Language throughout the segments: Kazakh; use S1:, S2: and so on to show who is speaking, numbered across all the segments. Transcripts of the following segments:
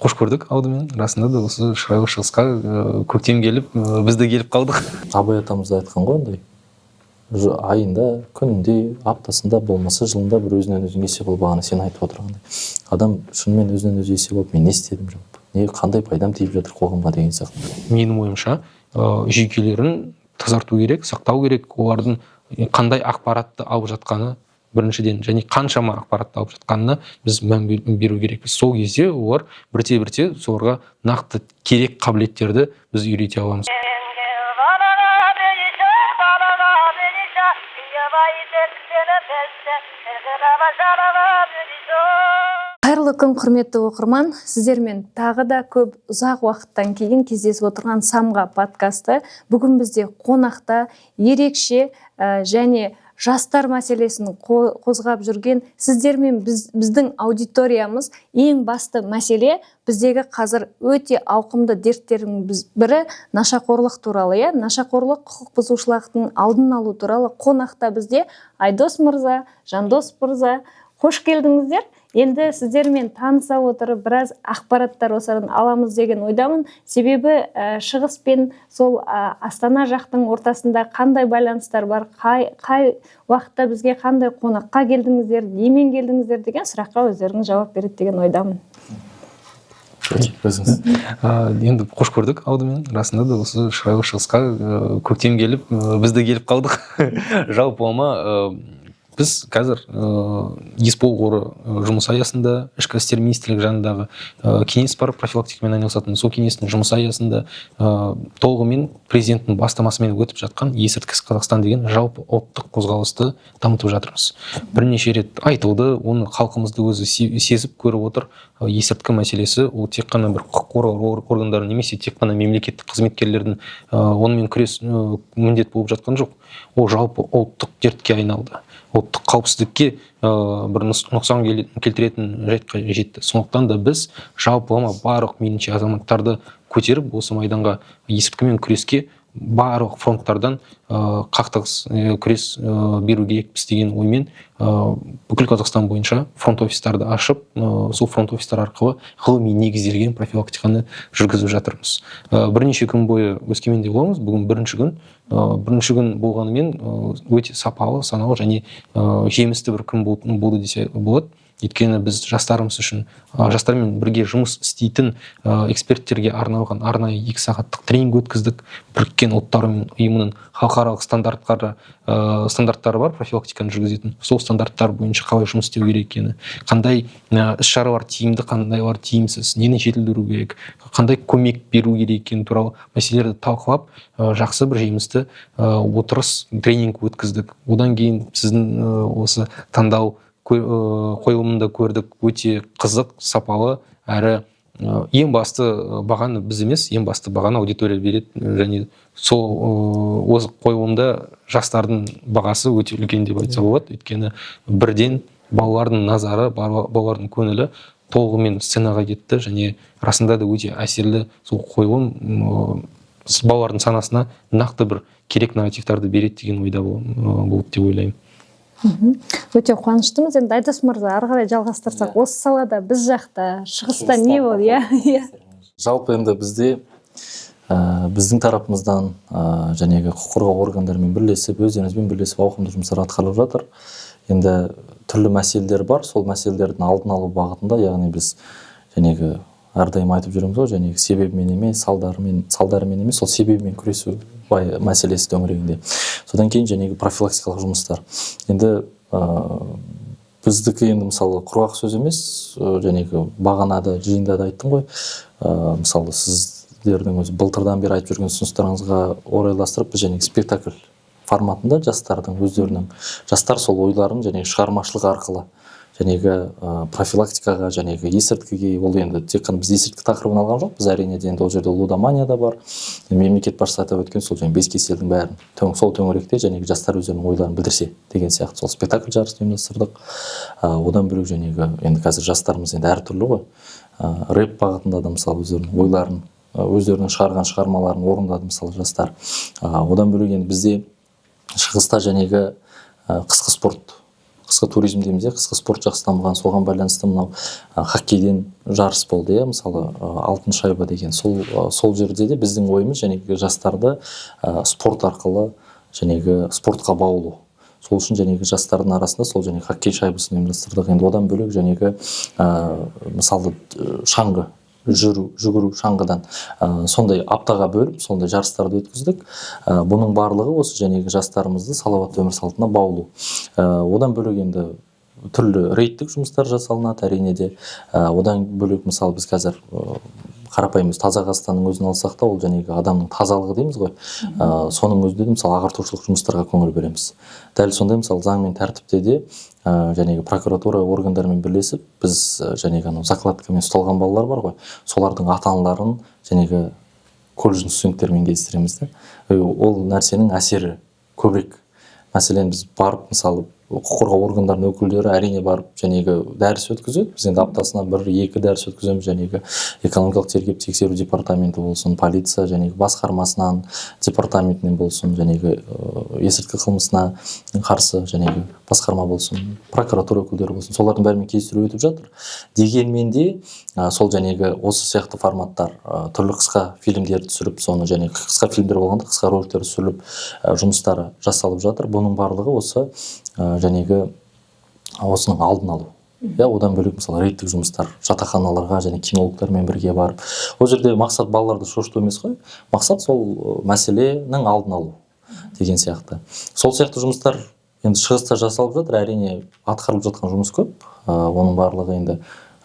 S1: Қош көрдік алдымен. Расында да, осы шырайлы шығысқа көктем келіп, біз де келіп қалдық.
S2: Абай атамыз да айтқан ғой андай: айында, күнінде, аптасында, болмаса жылында бір өзінен өзің есеп ал. Бағана сен айтып отырғандай, адам шынымен өзінен өзі есеп алып, мен не істедім жалпы, не, қандай пайдам тиіп жатыр қоғамға деген сияқты.
S1: Менің ойымша, жүйкелерін тазарту керек, сақтау керек. Олардың қандай ақпаратты алып жатқаны біріншіден және қаншама ақпаратты алып жатқанына біз мән беру керекпіз. Сол кезде олар бірте бірте соларға нақты керек қабілеттерді біз үйрете аламыз.
S3: Қайырлы күн, құрметті оқырман! Сіздермен тағы да көп ұзақ уақыттан кейін кездесіп отырған «Самға» подкасты. Бүгін бізде қонақта ерекше және жастар мәселесін қозғап жүрген сіздермен біз, біздің аудиториямыз. Ең басты мәселе, біздегі қазір өте ауқымды дерттердің бірі нашақорлық туралы, иә, нашақорлық, құқық бұзушылықтың алдын алу туралы. Қонақта бізде Айдос мырза, Жандос мырза, қош келдіңіздер! Енді сіздермен таныса отырып, біраз ақпараттар осыдан аламыз деген ойдамын. Себебі шығыс пен сол Астана жақтың ортасында қандай байланыстар бар, қай уақытта бізге қандай қонаққа келдіңіздер, немен келдіңіздер деген сұраққа өздеріңіз жауап береді деген ойдамын.
S2: Өзіңіз.
S1: Енді қош көрдік алдымен. Расында да, осы шырайлы шығысқа көктем келіп, біз де келіп қалдық. Жалпылама біз қазір Есбол қоры жұмысы аясында, Ішкі істер министрлігі жанындағы кеңес бар профилактикамен айналысатын, сол кеңестің жұмысы аясында толығымен президенттің бастамасымен өтіп жатқан «Есірткісіз Қазақстан» деген жалпы ұлттық қозғалысты дамытып жатырмыз. Бірнеше рет айтылды, оны халқымыз да өзі сезіп көріп отыр. Есірткі мәселесі ол тек қана бір құқық қорғау органдары немесе тек қана мемлекеттік қызметкерлердің онымен күрес міндет болып жатқан жоқ, ол жалпы ұлттық дертке айналды, ұлттық қауіпсіздікке бір нұқсан келтіретін жайтқа жетті. Сондықтан да біз жалпылама барлық, меніңше, азаматтарды көтеріп, осы майданға, есірткімен күреске барлық фронттардан қақтығыс, күрес беру керекпіз деген оймен бүкіл Қазақстан бойынша фронт офистарды ашып, сол фронт офистар арқылы ғылыми негізделген профилактиканы жүргізіп жатырмыз. Бірнеше күн бойы Өскеменде боламыз. Бүгін бірінші күн. Бірінші күн болғанымен, өте сапалы, саналы және жемісті бір күн болды десе болады. Өйткені біз жастарымыз үшін, жастармен бірге жұмыс істейтін эксперттерге арналған арнайы 2 сағаттық тренинг өткіздік. Біріккен Ұлттар Ұйымының халықаралық стандарттары бар профилактиканы жүргізетін. Сол стандарттар бойынша қалай жұмыс істеу керек екені, қандай іс шаралар тиімді, қандайлар тиімсіз, нені жетілдіру керек, қандай көмек беру керек екені туралы мәселелерді талқылап, жақсы бір жемісті отырыс, тренинг өткіздік. Одан кейін сіздің осы таңдау қойылымын да көрдік. Өте қызық, сапалы әрі ең басты бағаны біз емес, ең басты бағаны аудитория береді. Және сол осы қойылымда жастардың бағасы өте үлкен деп айтса болады. Өйткені бірден балалардың назары, балалардың көңілі толығымен сценаға кетті және расында да өте әсерлі сол қойылым балалардың санасына нақты бір керек нарративтарды береді деген ойда болды деп ойлаймын.
S3: Өте қуаныштымыз. Енді, Айдос мырза, ары қарай жалғастырсақ, осы салада біз жақта, шығыста не болды, иә?
S2: Жалпы енді бізде біздің тарапымыздан жәнегі құқық қорғау органдарымен бірлесіп, өздеріңізбен бірлесіп ауқымды жұмыстар атқарылып жатыр. Енді түрлі мәселелер бар, сол мәселелердің алдын алу бағытында, яғни біз жәнегі әрдайым айтып жүреміз ғой, жәнегі себебімен емес, салдарымен емес, сол себебімен күресу мәселесі төңірегінде. Содан кейін жәнегі профилактикалық жұмыстар. Енді біздікі енді, мысалы, құрғақ сөз емес, жәнегі бағанада жиында да айттым ғой, мысалы, сіздердің өзі былтырдан бері айтып жүрген ұсыныстарыңызға орайластырып, біз жәнегі спектакль форматында жастардың өздерінің, жастар сол ойларын және шығармашылық арқылы жәнегі профилактикаға, жәнегі есірткіге, ол енді тек қана біз есірткі тақырыбын алған жоқпыз, әрине де, енді ол жерде лудомания да бар. Енді мемлекет басшысы атап өткен сол және бес кеселдің бәрін сол төңіректе жәнегі жастар өздерінің ойларын білдірсе деген сияқты, сол спектакль жарысын ұйымдастырдық. Одан бөлек жәнегі енді қазір жастарымыз енді әртүрлі ғой, рэп бағытында да, мысалы, өздерінің ойларын, өздерінің шығарған шығармаларын орындады, мысалы, жастар. Одан бөлек енді бізде шығыста жәнегі қысқы спорт, қысқы спорт ойындары өтіп жатыр. Қысқы туризм дейміз, иә, қысқы спорт жақсы дамыған. Соған байланысты мынау хоккейден жарыс болды, иә, мысалы, «Алтын шайба» деген. Сол жерде де біздің ойымыз жәнегі жастарды спорт арқылы жәнегі спортқа баулу. Сол үшін жәнегі жастардың арасында сол және хоккей шайбасын ұйымдастырдық. Енді одан бөлек жәнегі мысалы, шаңғы жүру, жүгіру, шаңғыдан сондай аптаға бөліп, сондай жарыстарды өткіздік. Бұның барлығы осы жәнегі жастарымызды салауатты өмір салтына баулу. Одан бөлек енді түрлі рейдтік жұмыстар жасалынады, әрине де. Одан бөлек, мысалы, біз қазір қарапайым «Таза Қазақстанның» өзін алсақ та, ол жәнегі адамның тазалығы дейміз ғой. Соның өзінде де, мысалы, ағартушылық жұмыстарға көңіл бөлеміз. Дәл сондай, мысалы, заң мен тәртіпте де жәнегі прокуратура органдарымен бірлесіп, біз жәнегі анау закладкамен ұсталған балалар бар ғой, солардың ата аналарын жәнегі колледждің студенттерімен кездестіреміз да. Ол нәрсенің әсері көбірек. Мәселен, біз барып, мысалы, құқық қорғау органдарының өкілдері, әрине, барып жәнегі дәріс өткізеді. Біз енді аптасына бір екі дәріс өткіземіз. Жәнегі экономикалық тергеп тексеру департаменті болсын, полиция жәнегі басқармасынан, департаментінен болсын, жәнегі есірткі қылмысына қарсы жәнегі басқарма болсын, прокуратура өкілдері болсын, солардың бәрімен кездестіру өтіп жатыр. Дегенмен де сол жәнегі осы сияқты форматтар, түрлі қысқа фильмдер түсіріп, соны және қысқа фильмдер болғанда, қысқа роликтер түсіріліп, жұмыстары жасалып жатыр. Бұның барлығы осы жәнегі осының алдын алу, иә. Одан бөлек, мысалы, рейдтік жұмыстар жатақханаларға және кинологтармен бірге барып, ол жерде мақсат балаларды шошыту емес қой, мақсат сол мәселенің алдын алу деген сияқты. Сол сияқты жұмыстар енді шығыста жасалып жатыр. Әрине, атқарылып жатқан жұмыс көп. Оның барлығы енді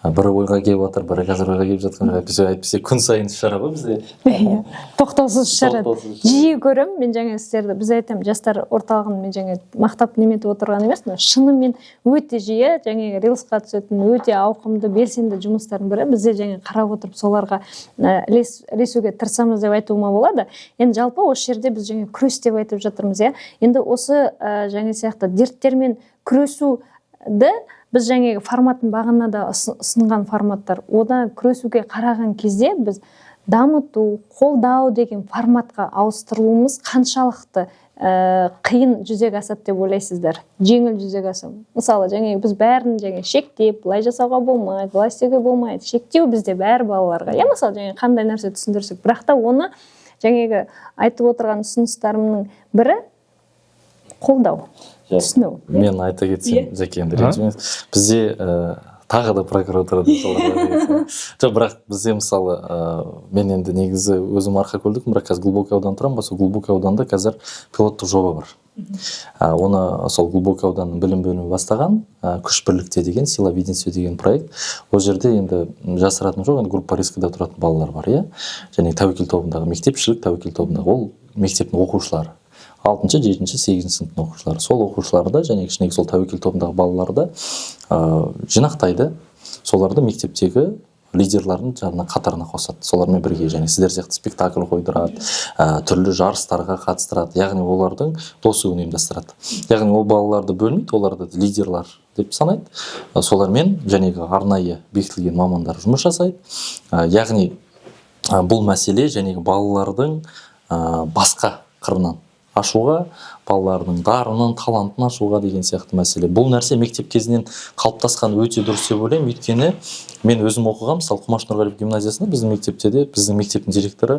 S2: бірі ойға келіп жатыр, бірі қазір ойға келіп жатқан жоқ. Әйтпесе күн сайын іс шара ғой бізде.
S3: Иә, тоқтаусыз іс шара.
S2: Тоқтаусыз іс шара.
S3: Жиі көремін мен жаңа сіздерді. Біз айтамын, жастар орталығын мен жаңа мақтап неметіп отырған емеспін, шынымен өте жиі жаңағы рилсқа түсетін өте ауқымды, белсенді жұмыстардың бірі. Бізде жаңа қарап отырып, соларға ілесуге тырысамыз деп айтуыма болады. Енді жалпы осы жерде біз жаңа күрес деп айтып жатырмыз, иә. Енді осы жаңа сияқты дерттермен күресуді біз жаңағы форматын, бағанада ұсынған форматтар, одан күресуге қараған кезде біз дамыту, қолдау деген форматқа ауыстырылуымыз қаншалықты қиын жүзеге асады деп ойлайсыздар, жеңіл жүзеге асады? Мысалы, жаңағы біз бәрін жаңағы шектеп, былай жасауға болмайды, былай істеуге болмайды, шектеу бізде бәрі балаларға, иә. Мысалы, жаңағы қандай нәрсе түсіндірсек, бірақ та оны жаңағы айтып отырған ұсыныстарымның бірі қолдау, түсіну.
S2: Мен айта кетсем, Жәке, енді ренжімеңіз. Бізде тағы да прокуратурада соларға деген. Жоқ, бірақ бізде, мысалы, мен енді негізі өзім Марқакөлдікпін, бірақ қазір Глубокий ауданда тұрамын ғой. Сол Глубокий ауданда қазір пилоттық жоба бар. Оны сол Глубокий ауданның білім бөлімі бастаған, «Күш бірлікте» деген, «Сила в единстве» деген проект. Ол жерде енді жасыратыным жоқ, енді группа рискіде тұратын балалар бар, иә, және тәуекел тобындағы, мектепішілік тәуекел тобындағы, ол мектептің оқушылары, алтыншы, жетінші, сегізінші сыныптың оқушылары. Сол оқушыларды және кішкене сол тәуекел тобындағы балаларды жинақтайды, соларды мектептегі лидерлардың жанына, қатарына қосады, солармен бірге және сіздер сияқты спектакль қойдырады, түрлі жарыстарға қатыстырады, яғни олардың досугын ұйымдастырады. Яғни ол балаларды бөлмейді, оларды лидерлар деп санайды. Солармен жәнегі арнайы бекітілген мамандар жұмыс жасайды. Яғни бұл мәселе жәнегі балалардың басқа қырынан ашуға, балалардың дарынын, талантын ашуға деген сияқты мәселе. Бұл нәрсе мектеп кезінен қалыптасқан өте дұрыс деп ойлаймын, өйткені мен өзім оқыған, мысалы, Құмаш Нұрғалиев гимназиясында, біздің мектепте де, біздің мектептің директоры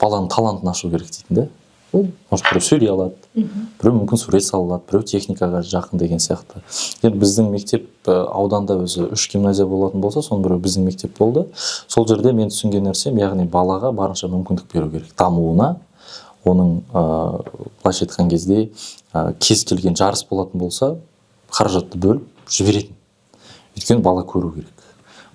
S2: баланың талантын ашу керек дейтін да. Ол, может, біреу сөйлей алады, біреу мүмкін сурет сала алады, біреу техникаға жақын деген сияқты. Енді біздің мектеп, ауданда өзі үш гимназия болатын болса, соның біреуі біздің мектеп болды. Сол жерде мен түсінген нәрсем, яғни балаға барынша мүмкіндік беру керек дамуына. Оның былайша айтқан кезде, кез келген жарыс болатын болса, қаражатты бөліп жіберетін, өйткені бала көру керек.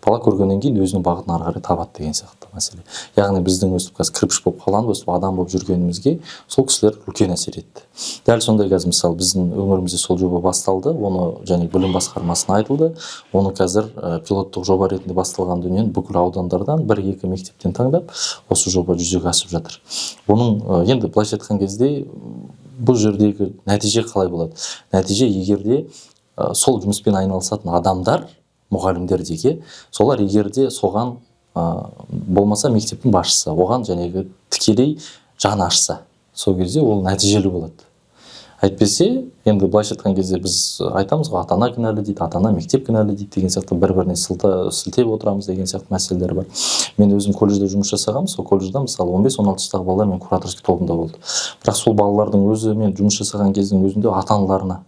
S2: Бала көргеннен кейін өзінің бағытын ары қарай табады деген сияқты мәселе. Яғни біздің өстіп қазір кірпіш болып қаланып, өстіп адам болып жүргенімізге сол кісілер үлкен әсер етті. Дәл сондай қазір, мысалы, біздің өңірімізде сол жоба басталды. Оны және білім басқармасына айтылды. Оны қазір пилоттық жоба ретінде басталған дүниені бүкіл аудандардан бір екі мектептен таңдап, осы жоба жүзеге асып жатыр. Оның енді былайша айтқан кезде, бұл жердегі нәтиже қалай болады? Нәтиже, егер де сол жұмыспен айналысатын адамдар, мұғалімдер деге, солар егер де соған, болмаса мектептің басшысы оған жәнегі тікелей жаны ашса, сол кезде ол нәтижелі болады. Әйтпесе енді былайша айтқан кезде біз айтамыз ғой, ата ана кінәлі дейді, ата ана, мектеп кінәлі дейді деген сияқты, бір біріне сілтеп отырамыз деген сияқты мәселелер бар. Мен өзім колледжде жұмыс жасағанмын. Сол колледжде, мысалы, 15-16 жастағы балалар менің кураторский тобымда болды. Бірақ сол балалардың өзімен жұмыс жасаған кездің өзінде ата аналарына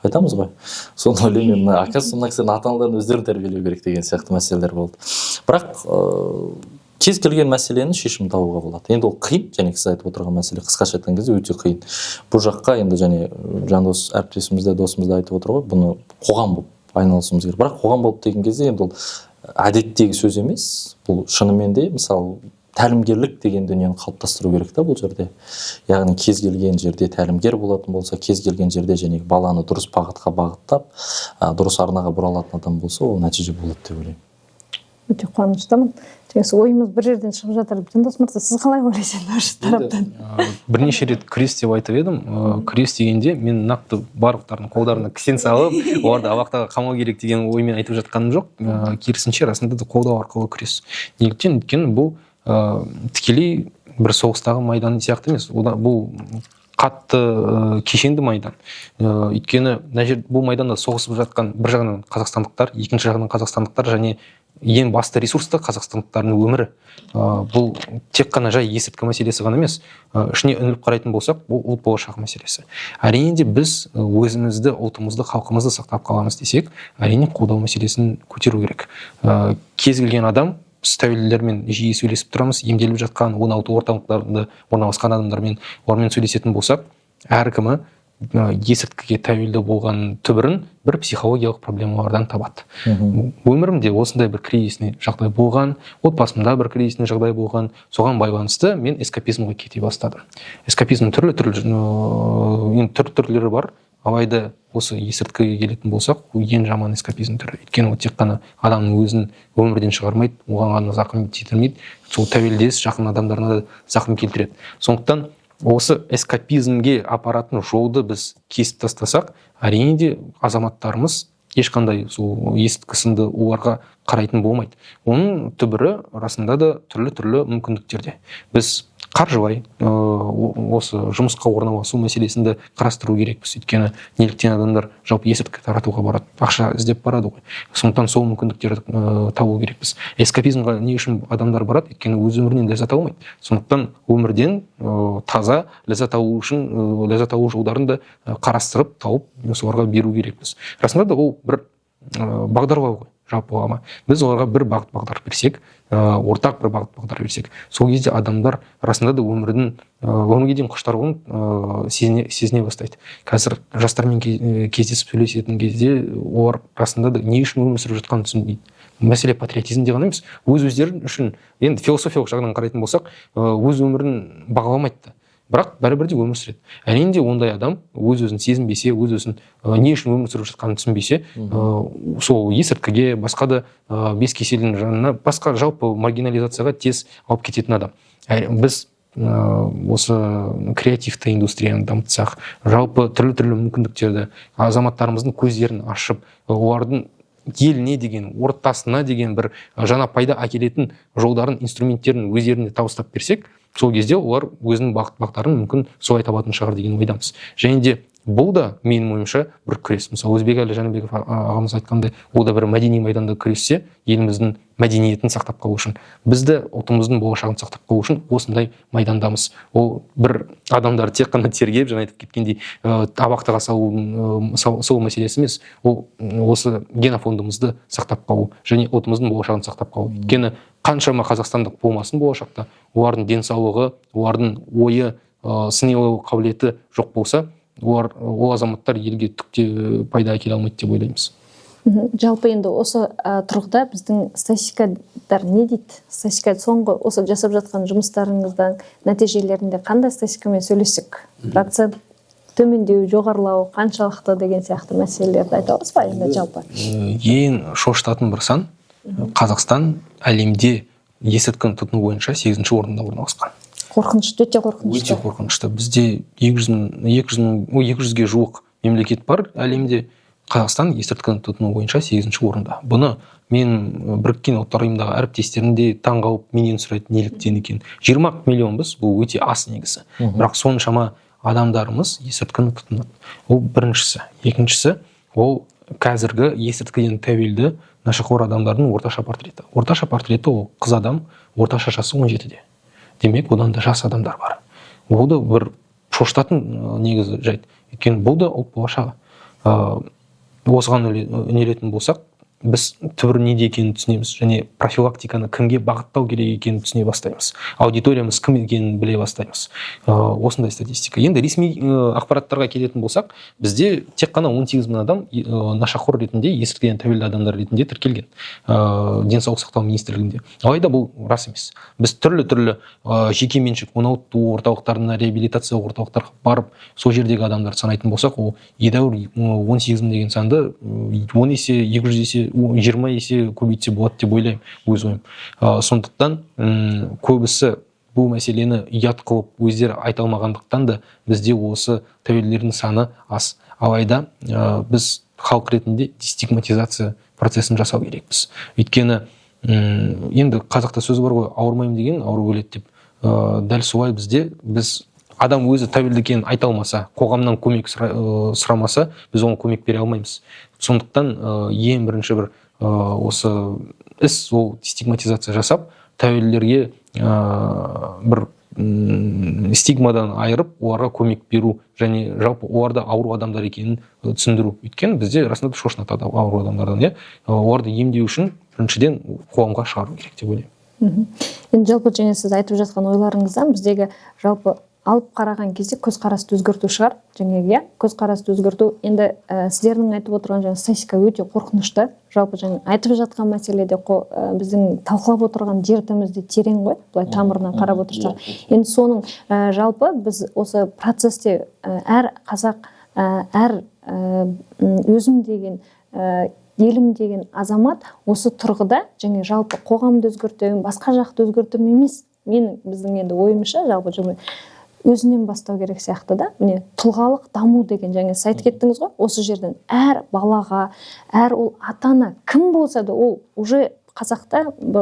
S2: айтамыз ғой, соны ойлаймын мен, оказывается, мына кісілердің ата аналарын өздері тәрбиелеу керек деген сияқты мәселелер болды. Бірақ кез келген мәселенің шешімін табуға болады. Енді ол қиын, және сіз айтып отырған мәселе, қысқаша айтқан кезде, өте қиын. Бұл жаққа енді және Жандос әріптесіміз де, досымыз да айтып отыр ғой, бұны қоғам болып айналысуымыз керек. Бірақ қоғам болып деген кезде енді ол әдеттегі сөз емес, бұл шынымен де, мысалы, тәлімгерлік деген дүниені қалыптастыру керек та бұл жерде. Яғни кез келген жерде тәлімгер болатын болса, кез келген жерде және баланы дұрыс бағытқа бағыттап, дұрыс арнаға бұра алатын адам болса, ол нәтиже болады деп ойлаймын.
S3: Өте қуаныштымын және сол ойымыз бір жерден шығып жатыр. Жандос мырза, сіз қалай ойлайсыз енді осы тараптан?
S1: Бірнеше рет күрес деп айтып едім. Күрес дегенде мен нақты барлықтарының қолдарына кісен салып, оларды абақтыға қамау керек деген оймен айтып жатқаным жоқ. Керісінше, расында да қолдау арқылы күрес. Неліктен? Өйткені бұл тікелей бір соғыстағы майдан сияқты емес. Бұл қатты, кешенді майдан. Өйткені мына жер, бұл майданда соғысып жатқан бір жағынан қазақстандықтар, екінші жағынан қазақстандықтар және ең басты ресурс та қазақстандықтардың өмірі. Бұл тек қана жай есірткі мәселесі ғана емес. Ішіне үңіліп қарайтын болсақ, бұл ұлт болашағы мәселесі. Әрине де, біз өзімізді, ұлтымызды, халқымызды сақтап қаламыз десек, әрине, қолдау мәселесін көтеру керек. Кез келген адам, біз тәуелділермен жиі сөйлесіп тұрамыз, емделіп жатқан, 16 орталықтарында орналасқан адамдармен, олармен сөйлесетін болсақ, әркімі есірткіге тәуелді болған түбірін бір психологиялық проблемалардан табады. Өмірімде осындай бір кризисный жағдай болған, отбасымда бір кризисный жағдай болған, соған байланысты мен эскапизмге кете бастадым. Эскапизм түрлі түрлі, енді түр түрлері бар. Алайда осы есірткіге келетін болсақ, ол ең жаман эскапизм түрі. Өйткені ол тек қана адамның өзін өмірден шығармайды, оған ғана зақым тидірмейді, сол тәуелдес жақын адамдарына да зақым келтіреді. Сондықтан осы эскапизмге апаратын жолды біз кесіп тастасақ, әрине де, азаматтарымыз ешқандай сол есірткі сынды оларға қарайтын болмайды. Оның түбірі расында да түрлі-түрлі мүмкіндіктерде. Біз қаржылай осы жұмысқа орналасу мәселесін де қарастыру керекпіз. Өйткені неліктен адамдар жалпы есірткі таратуға барады? Ақша іздеп барады ғой. Сондықтан сол мүмкіндіктерді табу керекпіз. Эскапизмға не үшін адамдар барады? Өйткені өз өмірінен ләззат алмайды. Сондықтан өмірден таза ләззат алу үшін ләззат алу жолдарын да қарастырып, тауып, соларға беру керекпіз. Расында да, ол бір бағдарлау ғой жалпылама. Біз оларға бір бағыт бағдар берсек, ортақ бір бағыт бағдар берсек, сол кезде адамдар расында да өмірге деген құштарлығын сезіне бастайды. Қазір жастармен кездесіп сөйлесетін кезде олар расында да не үшін өмір сүріп жатқанын түсінбейді. Мәселе патриотизмде ғана емес, өз өздері үшін, енді философиялық жағынан қарайтын болсақ, өз өмірін бағаламайды да. Бірақ бәрібір де өмір сүреді. Әрине де, ондай адам өз өзін сезінбесе, өз өзін не үшін өмір сүріп жатқанын түсінбесе, сол есірткіге, басқа да бес кеселдің жанына, басқа жалпы маргинализацияға тез алып кететін адам. Біз осы креативті индустрияны дамытсақ, жалпы түрлі-түрлі мүмкіндіктерді, азаматтарымыздың көздерін ашып, олардың еліне деген, ортасына деген бір жаңа пайда әкелетін жолдарын, инструменттерін өздеріне табыстап берсек, сол кезде олар өзінің бағыт бағдарын мүмкін солай табатын шығар деген ойдамыз. Және де бұл да менің ойымша бір күрес. Мысалы, Өзбекәлі Жәнібеков ағамыз айтқандай, ол да бір мәдени майданда күрессе, еліміздің мәдениетін сақтап қалу үшін, бізді, ұлтымыздың болашағын сақтап қалу үшін осындай майдандамыз. Ол бір адамдарды тек қана тергеп, жаңа айтып кеткендей, абақтыға салу, сол мәселесі емес, ол осы генофондымызды сақтап қалу және ұлтымыздың болашағын сақтап қалу. Өйткені қаншама қазақстандық болмасын болашақта, олардың денсаулығы, олардың ойы, сыни ойлау қабілеті жоқ болса, ол азаматтар елге түк те пайда әкеле алмайды деп ойлаймыз.
S3: Жалпы енді осы тұрғыда біздің статистикадар не дейді? Статистика соңғы осы жасап жатқан жұмыстарыңыздың нәтижелерінде қандай статистикамен сөйлестік? Процент төмендеу, жоғарылау қаншалықты деген сияқты мәселелерді айта аласыз ба енді жалпы?
S1: Ең шошытатын бір сан: Қазақстан әлемде есірткіні тұтыну бойынша 8-ші орында орналасқан.
S3: Қорқынышты, өте қорқынышты.
S1: Өте қорқынышты. Бізде екі жүз мың, екі жүз мың, ой, екі жүзге жуық мемлекет бар әлемде. Қазақстан есірткіні тұтыну бойынша 8-ші орында. Бұны мен Біріккен Ұлттар Ұйымындағы әріптестерім де таңғалып менен сұрайды, неліктен екен. 20 миллионбыз, бұл өте аз негізі. Бірақ соншама Адамдарымыз есірткіні тұтынады. Ол біріншісі. Екіншісі, ол қазіргі есірткіден тәуелді нашақор адамдардың орташа портреті. Орташа портреті ол қыз адам, орташа жасы 17-де. Демек, одан да жас адамдар бар. Ол да бір шошытатын негізі жайт. Өйткені бұл да ұлт болашағы. Осыған үңілетін болсақ, біз түбірі неде екенін түсінеміз және профилактиканы кімге бағыттау керек екенін түсіне бастаймыз. Аудиториямыз кім екенін біле бастаймыз. Осындай статистика. Енді ресми ақпараттарға келетін болсақ, бізде тек қана 18 мың адам нашақор ретінде, есірткіден тәуелді адамдар ретінде тіркелген Денсаулық сақтау министрлігінде. Алайда бұл рас емес. Біз түрлі-түрлі жеке меншік оңалту орталықтарына, реабилитация орталықтарға барып, сол жердегі адамдарды санайтын болсақ, ол едәуір 18 мың деген санды 10 есе, 200 есе, 20 есе көбейтсе болады деп ойлаймын, өз ойым. Сондықтан көбісі бұл мәселені ұят қылып өздері айта алмағандықтан да бізде осы тәуелділердің саны аз. Алайда біз халық ретінде дестигматизация процесін жасау керекпіз. Өйткені енді қазақта сөз бар ғой, ауырмаймын деген ауру өледі деп. Дәл солай бізде біз адам өзі тәуелді екенін айта алмаса, қоғамнан көмек сұрамаса, біз оған көмек бере алмаймыз. Сондықтан ең бірінші бір осы іс ол стигматизация жасап, тәуелділерге бір стигмадан айырып, оларға көмек беру және жалпы оларда ауру адамдар екенін түсіндіру. Өйткені бізде расында да шошынады ауру адамдардан, иә. Оларды емдеу үшін біріншіден қоғамға шығару керек деп ойлаймын.
S3: Енді жалпы және сіз айтып жатқан ойларыңыздан біздегі жалпы алып қараған кезде көзқарасты өзгерту шығар, жаңағы, иә, көзқарасты өзгерту. Енді сіздердің айтып отырған жаңа статистика өте қорқынышты. Жалпы жаңа айтып жатқан мәселе де біздің талқылап отырған дертіміз де терең ғой, былай тамырынан қарап отырсақ. Енді соның жалпы біз осы процесте әр қазақ, әр өзім деген, елім деген азамат осы тұрғыда және жалпы қоғамды өзгертемін, басқа жақты өзгертемін емес, менің біздің енді ойымызша жалпы өзінен бастау керек сияқты да. Міне, тұлғалық даму деген жаңа сіз айтып кеттіңіз ғой, осы жерден әр балаға, әр ол ата-ана кім болса да, ол уже қазақта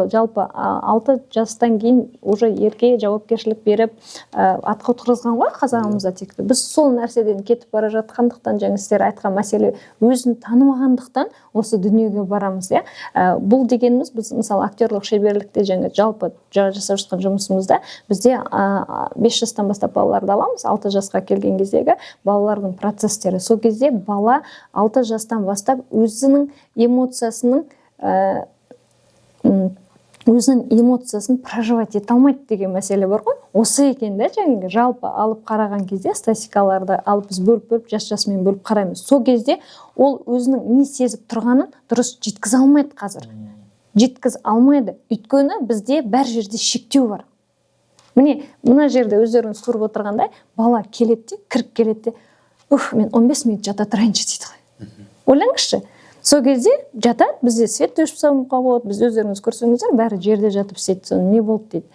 S3: жалпы 6 жастан кейін уже ерке жауапкершілік беріп, атқа отырғызған ғой қазағымызда текті. Біз сол нәрседен кетіп бара жатқандықтан, жаңа сіздер айтқан мәселе өзін танымағандықтан осы дүниеге барамыз, иә. Бұл дегеніміз біз мысалы актерлық шеберлікте жаңа жалпы жасап жатқан жұмысымызда бізде 5 жастан бастап балаларды аламыз, 6 жасқа келген кездегі балалардың процестері. Сол кезде бала 6 жастан бастап өзінің эмоциясының өзінің эмоциясын проживать ете алмайды деген мәселе бар ғой. Осы екен да, жаңағы жалпы алып қараған кезде статистикаларды алып біз бөліп-бөліп жас-жасымен бөліп қараймыз. Сол кезде ол өзінің не сезіп тұрғанын дұрыс жеткізе алмайды қазір. Жеткізе алмайды. Өйткені бізде бәр жерде шектеу бар. Міне, мына жерде өздеріңіз көріп отырғандай, бала келеді де, кіріп келеді де, уф, мен 15 минут жата тұрайыншы дейді ғой. Ойлаңызшы, сол кезде жатады, бізде свет өшіп тастауға болады, біз өздеріңіз көрсеңіздер, бәрі жерде жатып істейді. Соны не болды дейді.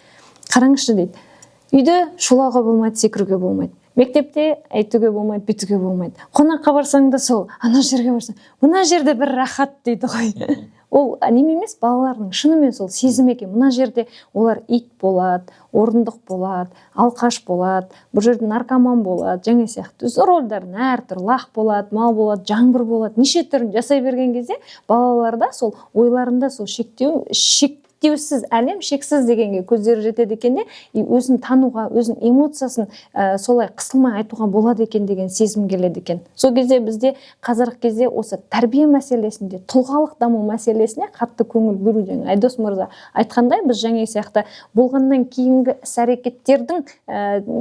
S3: Қараңызшы дейді. Үйде шулауға болмайды, секіруге болмайды. Мектепте әйтуге болмайды, бүйтуге болмайды. Қонаққа барсаң да сол, ана жерге барсаң, мына жерде бір рахат дейді ғой. Ол неме емес, балалардың шынымен сол сезім екен. Мына жерде олар ит болады, орындық болады, алқаш болады, бұл жерде наркоман болады, жаңа сияқты. Өз рольдарын әртүрлі, лақ болады, мал болады, жаңбыр болады, неше түрін жасай берген кезде балаларда сол ойларында сол шектеу, шектеусіз әлем, шексіз дегенге көздері жетеді екен де, и өзін тануға, өзінің эмоциясын солай қысылмай айтуға болады екен деген сезім келеді екен. Сол кезде бізде қазіргі кезде осы тәрбие мәселесінде, тұлғалық даму мәселесіне қатты көңіл бөлу, жаңа Айдос мырза айтқандай, біз жаңа сияқты болғаннан кейінгі іс әрекеттердің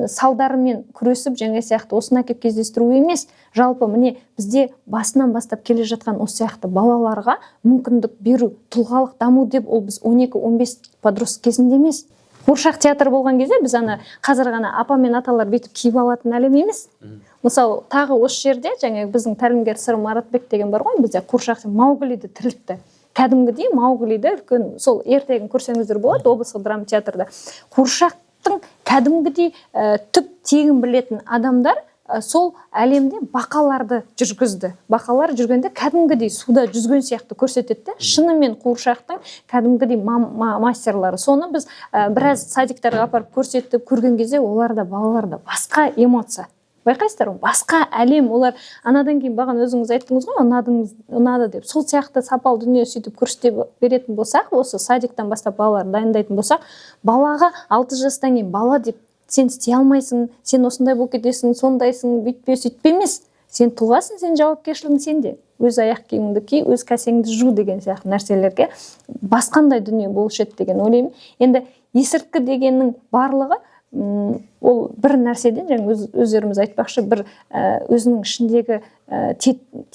S3: салдарымен күресіп, жаңа сияқты осыны әкеліп кездестіру емес, жалпы міне бізде басынан бастап келе жатқан осы сияқты балаларға мүмкіндік беру, тұлғалық даму деп ол біз 12-15 подросток кезінде емес. Қуыршақ театры болған кезде біз ана қазір ғана апа мен аталар бүйтіп киіп алатын әлем емес. Мысалы, тағы осы жерде жаңа біздің тәлімгер Сырым Маратбек деген бар ғой, бізде қуыршақ Мауглиді тірілтті. Кәдімгідей Мауглиді үлкен сол ертегін көрсеңіздер болады облыстық драма театрда. Қуыршақтың кәдімгідей түп тегін білетін адамдар сол әлемде бақаларды жүргізді. Бақалар жүргенде кәдімгідей суда жүзген сияқты көрсетеді де, шынымен қуыршақтың кәдімгідей мастерлары. Соны біз біраз садиктарға апарып көрсетіп көрген кезде оларда, балаларда басқа эмоция. Байқайсыздар ғой, басқа әлем олар. Анадан кейін бағана өзіңіз айттыңыз ғой, ұнадыңыз, ұнады деп. Сол сияқты сапалы дүние сөйтіп көрсете беретін болсақ, осы садиктан бастап балаларды дайындайтын болсақ, балаға 6 жастан кейін бала деп, сен істей алмайсың, сен осындай болып кетесің, сондайсың, бүйтпе, сөйтпе емес, сен тұлғасың, сен жауапкершілігің сенде, өз аяқ киіміңді ки, өз кәсеңді жу деген сияқты нәрселерге басқандай дүние болушы еді деген ойлаймын. Енді есірткі дегеннің барлығы ол бір нәрседен, жаңа өздеріміз айтпақшы, бір өзінің ішіндегі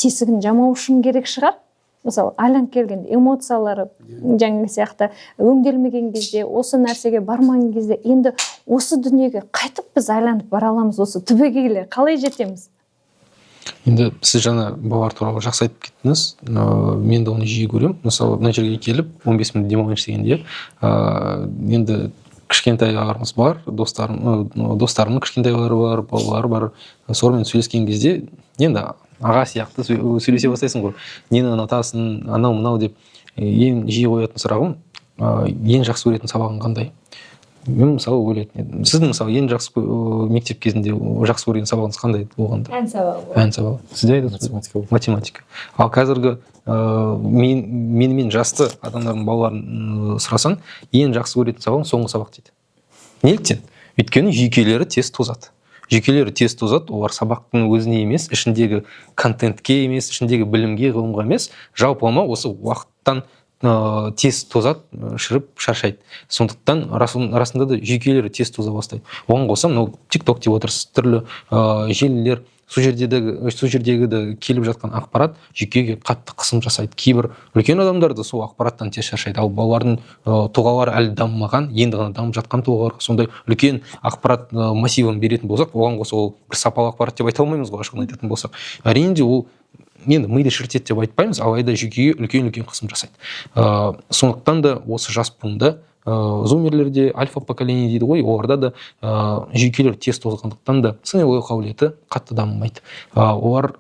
S3: тесігін жамау үшін керек шығар. Мысалы, айланып келгенде эмоциялары жаңағы сияқты өңделмеген кезде, осы нәрсеге бармаған кезде, енді осы дүниеге қайтып біз айланып бара аламыз? Осы түбегейлі қалай жетеміз?
S1: Енді сіз жаңа балалар туралы жақсы айтып кеттіңіз. Мен де оны жиі көремін. Мысалы, мына жерге келіп 15 минут демалайыншы дегенде, енді кішкентайларымыз бар, достарым, достарымның кішкентайлары бар, балалары бар. Солармен сөйлескен кезде енді аға сияқты сөйлесе бастайсың ғой, нені ұнатасың, анау мынау деп. Ең жиі қоятын сұрағым: ең жақсы көретін сабағың қандай? Мен, мысалы, ойлайтын едім, сіздің, мысалы, ең жақсы мектеп кезінде жақсы көрген сабағыңыз қандай болғанда?
S3: Ән сабағы.
S1: Ән сабағы. Сізде айтасыз?
S2: Математика болды.
S1: Математика. Ал қазіргі менімен жасты адамдардың балаларын сұрасаң, ең жақсы көретін сабағым соңғы сабақ дейді. Неліктен? Өйткені жүйкелері тез тозады, жүйкелері тез тозады. Олар сабақтың өзіне емес, ішіндегі контентке емес, ішіндегі білімге, ғылымға емес, жалпылама осы уақыттан тез тозады, шіріп, шаршайды. Сондықтан расында да жүйкелері тез тоза бастайды. Оған қоса мынау Тик Ток деп отырсыз, түрлі желілер, сол жердегі де келіп жатқан ақпарат жүйкеге қатты қысым жасайды. Кейбір үлкен адамдар да сол ақпараттан тез шаршайды. Ал балалардың тұлғалары әлі дамымаған, енді ғана дамып жатқан тұлғаларға сондай үлкен ақпарат массивін беретін болсақ, оған қоса ол бір сапалы ақпарат деп айта алмаймыз ғой, ашығын айтатын болсақ. Әрине де, ол енді миды шірітеді деп айтпаймыз, алайда жүйкеге үлкен үлкен қысым жасайды. Сондықтан да осы жас буында, зумерлерде, альфа поколение дейді ғой, оларда да жүйкелер тез тозғандықтан да сыни ойлау қабілеті қатты дамымайды. Олар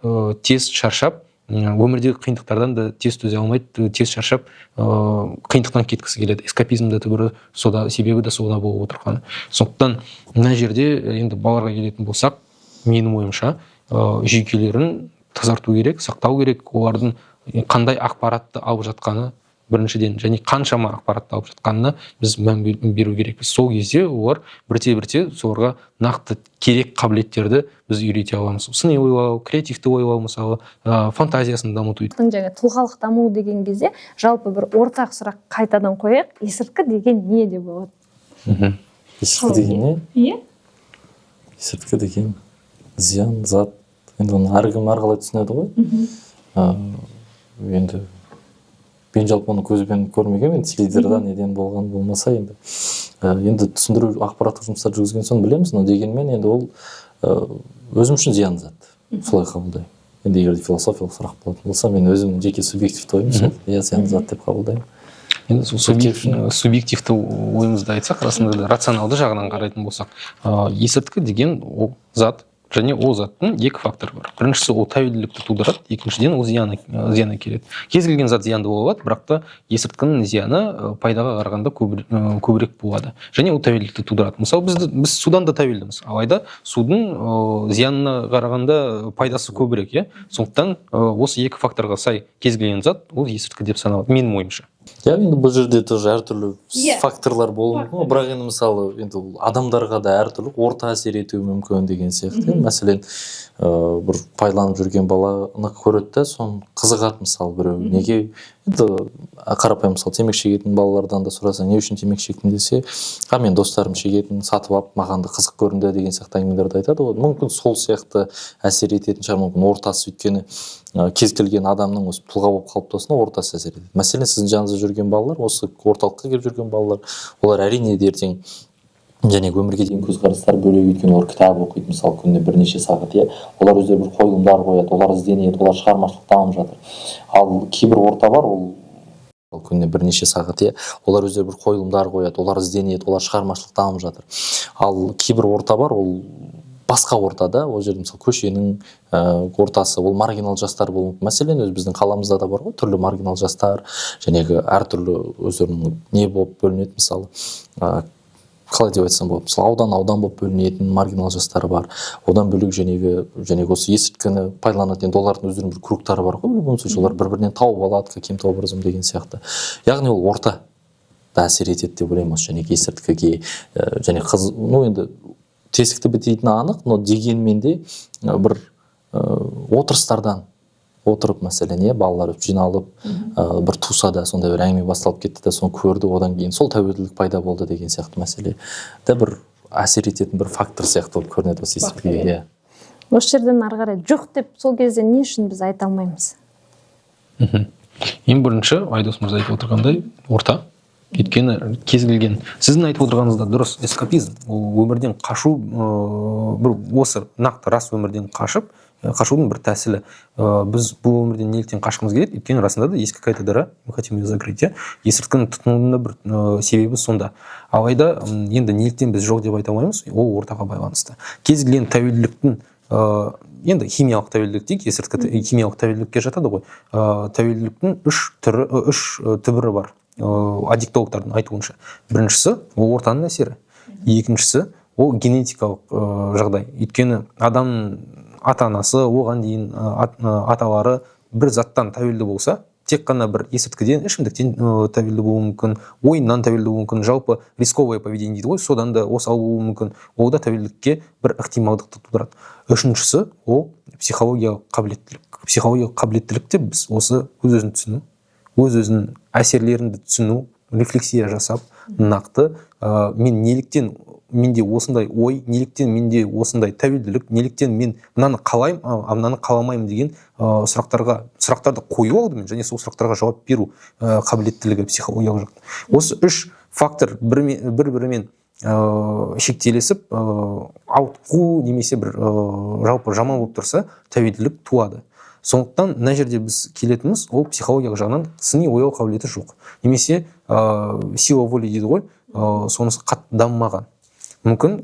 S1: тез шаршап, өмірдегі қиындықтардан да тез төзе алмайды, тез шаршап, қиындықтан кеткісі келеді. Эскапизм де түбірі сода, себебі де сода болып отырғаны. Сондықтан мына жерде енді балаларға келетін болсақ, менің ойымша, жүйкелерін тазарту керек, сақтау керек. Олардың қандай ақпаратты алып жатқаны біріншіден және қаншама ақпаратты алып жатқанына біз мән беру керекпіз. Сол кезде олар бірте бірте соларға нақты керек қабілеттерді біз үйрете аламыз: сыни ойлау, креативті ойлау, мысалы, фантазиясын дамыту.
S3: Жаңа тұлғалық даму деген кезде жалпы бір ортақ сұрақ қайтадан қояйық: есірткі деген не деп болады?
S2: Есірткі деген не?
S3: Иә.
S2: Есірткі деген зиян зат. Енді оны әркім әрқалай түсінеді ғой. Енді мен жалпы оны көзбен көрмегенмін, теледидардан неден болған болмаса. Енді енді түсіндіру, ақпараттық жұмыстар жүргізген соң білеміз. Но дегенмен енді ол өзім үшін зиян зат, солай қабылдаймын. Енді егер де философиялық сұрақ болатын болса, мен өзімнің жеке субъективті ойым сол, иә, зиян зат деп қабылдаймын.
S1: Енді сол субъективті ойымызды айтсақ, расында да рационалды жағынан қарайтын болсақ, есірткі деген ол зат және ол заттың екі факторы бар. Біріншісі, ол тәуелділікті тудырады, екіншіден, ол зиян әкеледі. Кез келген зат зиянды бола алады, бірақ та есірткінің зияны пайдаға қарағанда көбірек болады және ол тәуелділікті тудырады. Мысалы, біз судан да тәуелдіміз, алайда судың зиянына қарағанда пайдасы көбірек, иә. Сондықтан осы екі факторға сай кез келген зат ол есірткі деп саналады, менің ойымша.
S2: Иә, енді бұл жерде тоже әртүрлі факторлар болуы мүмкін ғой. Бірақ енді, мысалы, енді ол адамдарға да әртүрлі орта әсер етуі мүмкін деген сияқты, иә. Мәселен, бір пайдаланып жүрген баланы көреді да, соны қызығады, мысалы, біреу. Неге енді қарапайым, мысалы, темекі шегетін балалардан да сұрасаң, не үшін темекі шектің десе, а мен достарым шегетін, сатып алып, маған да қызық көрінді деген сияқты әңгімелерді айтады ғой. Мүмкін, сол сияқты әсер ететін шығар, мүмкін, ортасы. Өйткені кез келген адамның осы тұлға болып қалыптасуына ортасы әсер етеді. Мәселен, сіздің жаныңызда жүрген балалар, осы орталыққа келіп жүрген балалар, олар әрине де ертең және өмірге деген көзқарастары бөлек, өйткені олар кітап оқиды, мысалы, күніне бірнеше сағат, иә. Олар өздері бір қойылымдар қояды, олар ізденеді, олар шығармашылық дамып жатыр. Ал кейбір орта бар, ол күніне бірнеше сағат, иә, олар өздері бір қойылымдар қояды, олар ізденеді, олар шығармашылық дамып жатыр. Ал кейбір орта бар, ол басқа ортада, ол жерде, мысалы, көшенің ортасы, ол маргинал жастар болуы мүмкін. Мәселен, өз біздің қаламызда да бар ғой түрлі маргинал жастар, жәнегі әртүрлі өздерінің не болып бөлінеді, мысалы, Қалай деп айтсам болады, мысалы, аудан аудан болып бөлінетін маргинал жастар бар. Одан бөлек жәнегі осы есірткіні пайдаланатын, енді олардың өздерінің бір кругтары бар ғой. В любом случае олар бір бірінен тауып алады каким-то образом деген сияқты. Яғни ол орта да әсер етеді деп ойлаймын осы жәнегі есірткіге. Және қыз, ну, енді тесікті бітейтіні анық, но дегенмен де бір отырыстардан отырып, мәселен, иә, балалар жиналып, бір тусада сондай бір әңгіме басталып кетті де, соны көрді, одан кейін сол тәуелділік пайда болды деген сияқты мәселе да бір әсер ететін бір фактор сияқты болып көрінеді осы есірткіге, иә.
S3: Осы жерден ары қарай жоқ деп сол кезде не үшін біз айта алмаймыз?
S1: Ең бірінші, Айдос мырза айтып отырғандай, орта. Өйткені кез келген, сіздің айтып отырғаныңыз да дұрыс, эскапизм ол өмірден қашу, бір осы нақты рас өмірден қашып, қашудың бір тәсілі. Біз бұл өмірден неліктен қашқымыз келеді? Өйткені расында да есть какая-то дыра, мы хотим ее закрыть, иә. Есірткіні тұтынудың да бір себебі сонда. Алайда енді неліктен біз жоқ деп айта алмаймыз? Ол ортаға байланысты. Кез келген тәуелділіктің, енді химиялық тәуелділік дейік, есірткі химиялық тәуелділікке жатады ғой. Тәуелділіктің үш түрі, үш түбірі бар аддиктологтардың айтуынша. Біріншісі ол ортаның әсері, екіншісі ол генетикалық жағдай, өйткені адам ата анасы оған дейін аталары бір заттан тәуелді болса, тек қана бір есірткіден, ішімдіктен тәуелді болуы мүмкін, ойыннан тәуелді болуы мүмкін, жалпы рисковое поведение дейді ғой, содан да осал болуы мүмкін, ол да тәуелділікке бір ықтималдықты тудырады. Үшіншісі ол психологиялық қабілеттілік. Психологиялық қабілеттілік те біз осы өз өзін түсіну, өз өзінің әсерлеріңді түсіну, рефлексия жасап, нақты мен неліктен менде осындай ой, неліктен менде осындай тәуелділік, неліктен мен мынаны қалаймын, а мынаны қаламаймын деген сұрақтарға, сұрақтарды қою алдымен және сол сұрақтарға жауап беру қабілеттілігі психологиялық жақтан. Осы үш фактор бір бірімен шектелесіп, ауытқу немесе бір жалпы жаман болып тұрса, тәуелділік туады. Сондықтан мына жерде біз келетініміз ол психологиялық жағынан сыни ойлау қабілеті жоқ немесе сила воли дейді ғой, сонысы қатты дамымаған. Мүмкін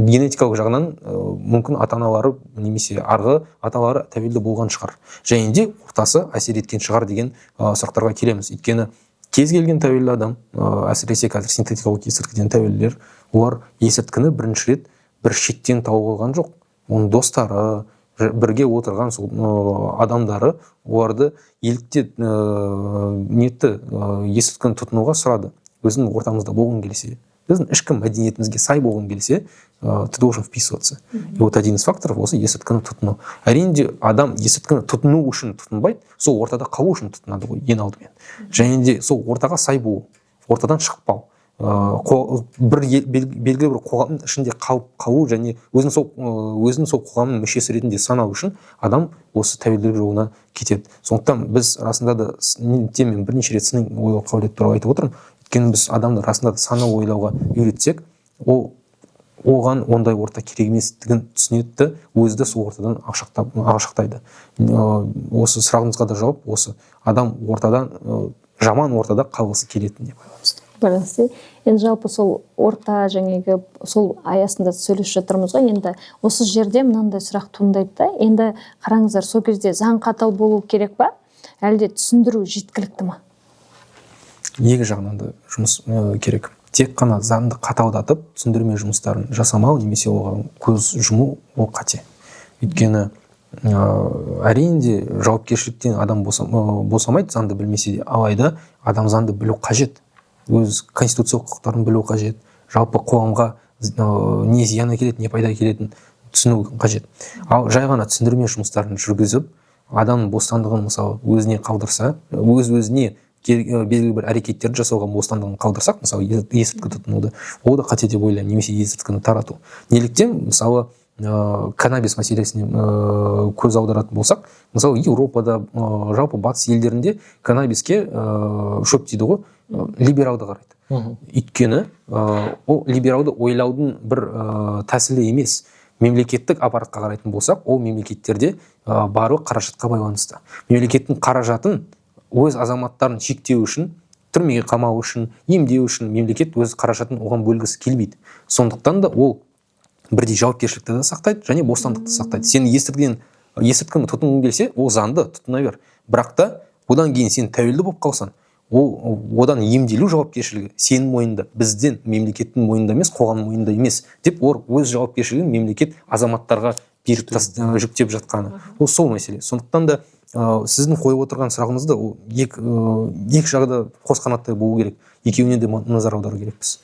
S1: генетикалық жағынан, мүмкін ата аналары немесе арғы аталары тәуелді болған шығар және де ортасы әсер еткен шығар деген сұрақтарға келеміз. Өйткені кез келген тәуелді адам, әсіресе қазір синтетикалық есірткіден тәуелділер, олар есірткіні бірінші рет бір шеттен тауып алған жоқ. Оның достары, бірге отырған сол адамдары оларды еліктеп, нетті, есірткіні тұтынуға сұрады. Өзіңнің ортамызда болғың келсе, біздің ішкі мәдениетімізге сай болғың келсе, ты должен вписываться. И вот один из факторов осы есірткіні тұтыну. Әрине де, адам есірткіні тұтыну үшін тұтынбайды, сол ортада қалу үшін тұтынады ғой ең алдымен. Және де сол ортаға сай болу, ортадан шықпау, бір белгілі бір қоғамның ішінде қалып қалу және өзін сол қоғамның мүшесі ретінде санау үшін адам осы тәуелділік жолына кетеді. Сондықтан біз расында да неліктен мен бірнеше рет сыни ойлау қабілеті туралы айтып отырмын? Өйткені біз адамды расында да сана ойлауға үйретсек, ол оған ондай орта керек еместігін түсінеді де, өзі де сол ортадан алшақтайды. Осы сұрағыңызға да жауап осы: адам ортадан, жаман ортада қалғысы келетініне байланысты.
S3: Байланысты. Енді жалпы сол орта, жаңағы сол аясында сөйлесіп жатырмыз ғой. Енді осы жерде мынандай сұрақ туындайды да. Енді қараңыздар, сол кезде заң қатал болу керек па, әлде түсіндіру жеткілікті ма?
S1: Екі жағынан да жұмыс керек. Тек қана заңды қаталдатып, түсіндірме жұмыстарын жасамау немесе оған көз жұму ол қате. Өйткені әрине де жауапкершіліктен адам босамайды заңды білмесе де. Алайда адам заңды білу қажет, өз конституциялық құқықтарын білу қажет, жалпы қоғамға не зиян әкеледі, не пайда әкелетінін түсіну қажет. Ал жай ғана түсіндірме жұмыстарын жүргізіп, адамның бостандығын, мысалы, өзіне қалдырса, өз өзіне белгілі бір әрекеттерді жасауға бостандығын қалдырсақ, мысалы, есірткі тұтынуды, ол да қате деп ойлаймын, немесе есірткіні тарату. Неліктен, мысалы, каннабис мәселесіне көз аударатын болсақ, мысалы, Еуропада, жалпы батыс елдерінде каннабиске, шөп дейді ғой, либералды қарайды. Өйткені ол либералды ойлаудың бір тәсілі емес. Мемлекеттік аппаратқа қарайтын болсақ, ол мемлекеттерде барлық қаражатқа байланысты. Мемлекеттің қаражатын өз азаматтарын шектеу үшін, түрмеге қамау үшін, емдеу үшін мемлекет өз қаражатын оған бөлгісі келмейді. Сондықтан да ол бірдей жауапкершілікті де сақтайды және бостандықты сақтайды. Сен есірткіні тұтынғың келсе, ол заңды, тұтына бер, бірақ та одан кейін сен тәуелді болып қалсаң Ол одан емделу жауапкершілігі сенің мойныңда, бізден, мемлекеттің мойнында емес, қоғамның мойнында емес деп, олар өз жауапкершілігін мемлекет азаматтарға беріп жүктеп жатқаны. Ол сол мәселе. Сондықтан да сіздің қойып отырған сұрағыңызды, ол екі жағы да қос қанаттай болу керек, екеуіне де назар аудару керекпіз.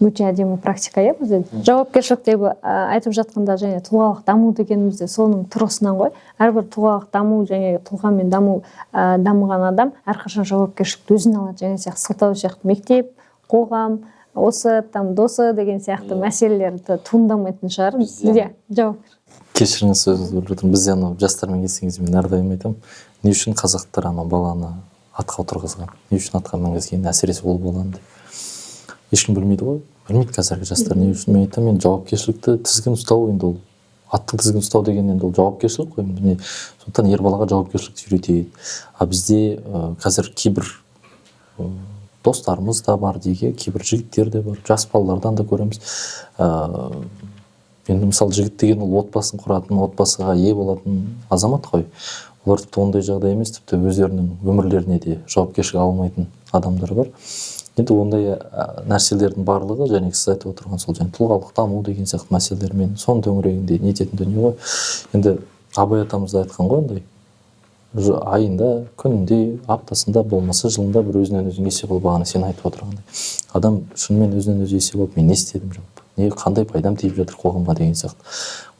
S3: Өте әдемі практика, иә. Бізде жауапкершілік деп айтып жатқанда және тұлғалық даму дегеніміз де соның тұрғысынан ғой. Әрбір тұлғалық даму және тұлғамен даму, дамыған адам әрқашан жауапкершілікті өзіне алады және сияқты сылтау сияқты мектеп, қоғам, осы там досы деген сияқты мәселелерді туындамайтын шығар. Иә, жауап.
S2: Кешіріңіз, сөзіңізді бөліп жатырмын. Бізде анау жастармен кездескен кезде мен әрдайым айтамын: не үшін қазақтар анау баланы атқа отырғызған, не үшін атқа мінгізген, әсіресе ұл баланы деп. Ешкім білмейді ғой, білмейді қазіргі жастар не үшін. Мен айтамын, енді жауапкершілікті, тізгін ұстау, енді ол аттың тізгін ұстау деген енді ол жауапкершілік қой. Міне, сондықтан ер балаға жауапкершілікті үйретейік. А бізде қазір кейбір достарымыз да бар дейік, кейбір жігіттер де бар, жас балалардан да көреміз. Енді мысалы, жігіт деген ол отбасын құратын, отбасыға ие болатын азамат қой. Олар тіпті ондай жағдай емес, тіпті өздерінің өмірлеріне де жауапкершілік ала алмайтын адамдар бар. Енді ондай нәрселердің барлығы және сіз айтып отырған сол және тұлғалық даму деген сияқты мәселелермен, соның төңірегінде нететін дүние ғой. Енді Абай атамыз да айтқан ғой, андай айында, күнінде, аптасында, болмаса жылында бір өзінен өзі есеп алып, бағана сен айтып отырғандай, адам шынымен өзінен өзі есеп алып, мен не істедім жалпы, не, қандай пайдам тиіп жатыр қоғамға деген сияқты,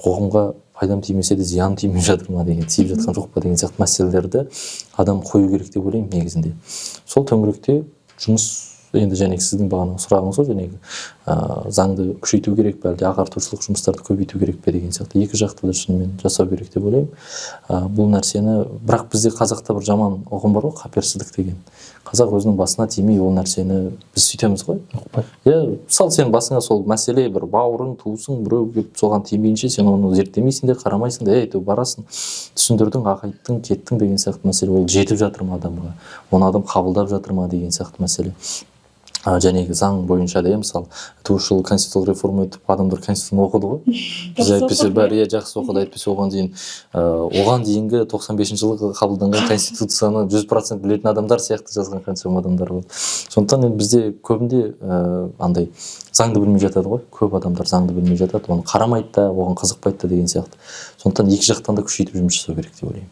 S2: қоғамға пайдам тимесе де, зиян тимей жатыр ма деген, тиіп жатқан жоқ па деген сияқты мәселелерді адам қою керек деп ойлаймын негізінде. Сол төңіректе жұмыс. Енді және сіздің бағанағы сұрағыңыз ғой, жаңағы заңды күшейту керек пе, әлде ағартушылық жұмыстарды көбейту керек пе деген сияқты, екі жақты да шынымен жасау керек деп ойлаймын бұл нәрсені. Бірақ бізде, қазақта бір жаман ұғым бар ғой, қаперсіздік деген. Қазақ өзінің басына тимей ол нәрсені, біз сөйтеміз ғой, иә. Мысалы, сен басыңа сол мәселе, бір бауырың, туысың, біреу келіп соған тимейінше, сен оны зерттемейсің де, қарамайсың да, әйтеуір барасың, түсіндірдің, ақ айттың, кеттің деген сияқты мәселе. Ол жетіп жатыр ма адамға, оны адам қабылдап жатыр ма деген сияқты мәселе. Жәнегі заң бойынша да, иә, мысалы, осы жылы конституциялық реформа өтіп, адамдар конституцияны оқыды ғой біз, әйтпесе бәрі, иә, жақсы оқыды. Әйтпесе оған дейін оған дейінгі 95-жылы қабылданған конституцияны 100% білетін адамдар сияқты жазған қаншама адамдар болды. Сондықтан енді бізде көбінде андай заңды білмей жатады ғой, көп адамдар заңды білмей жатады, оны қарамайды да, оған қызықпайды да деген сияқты. Сондықтан екі жақтан да күшейтіп жұмыс жасау керек деп ойлаймын.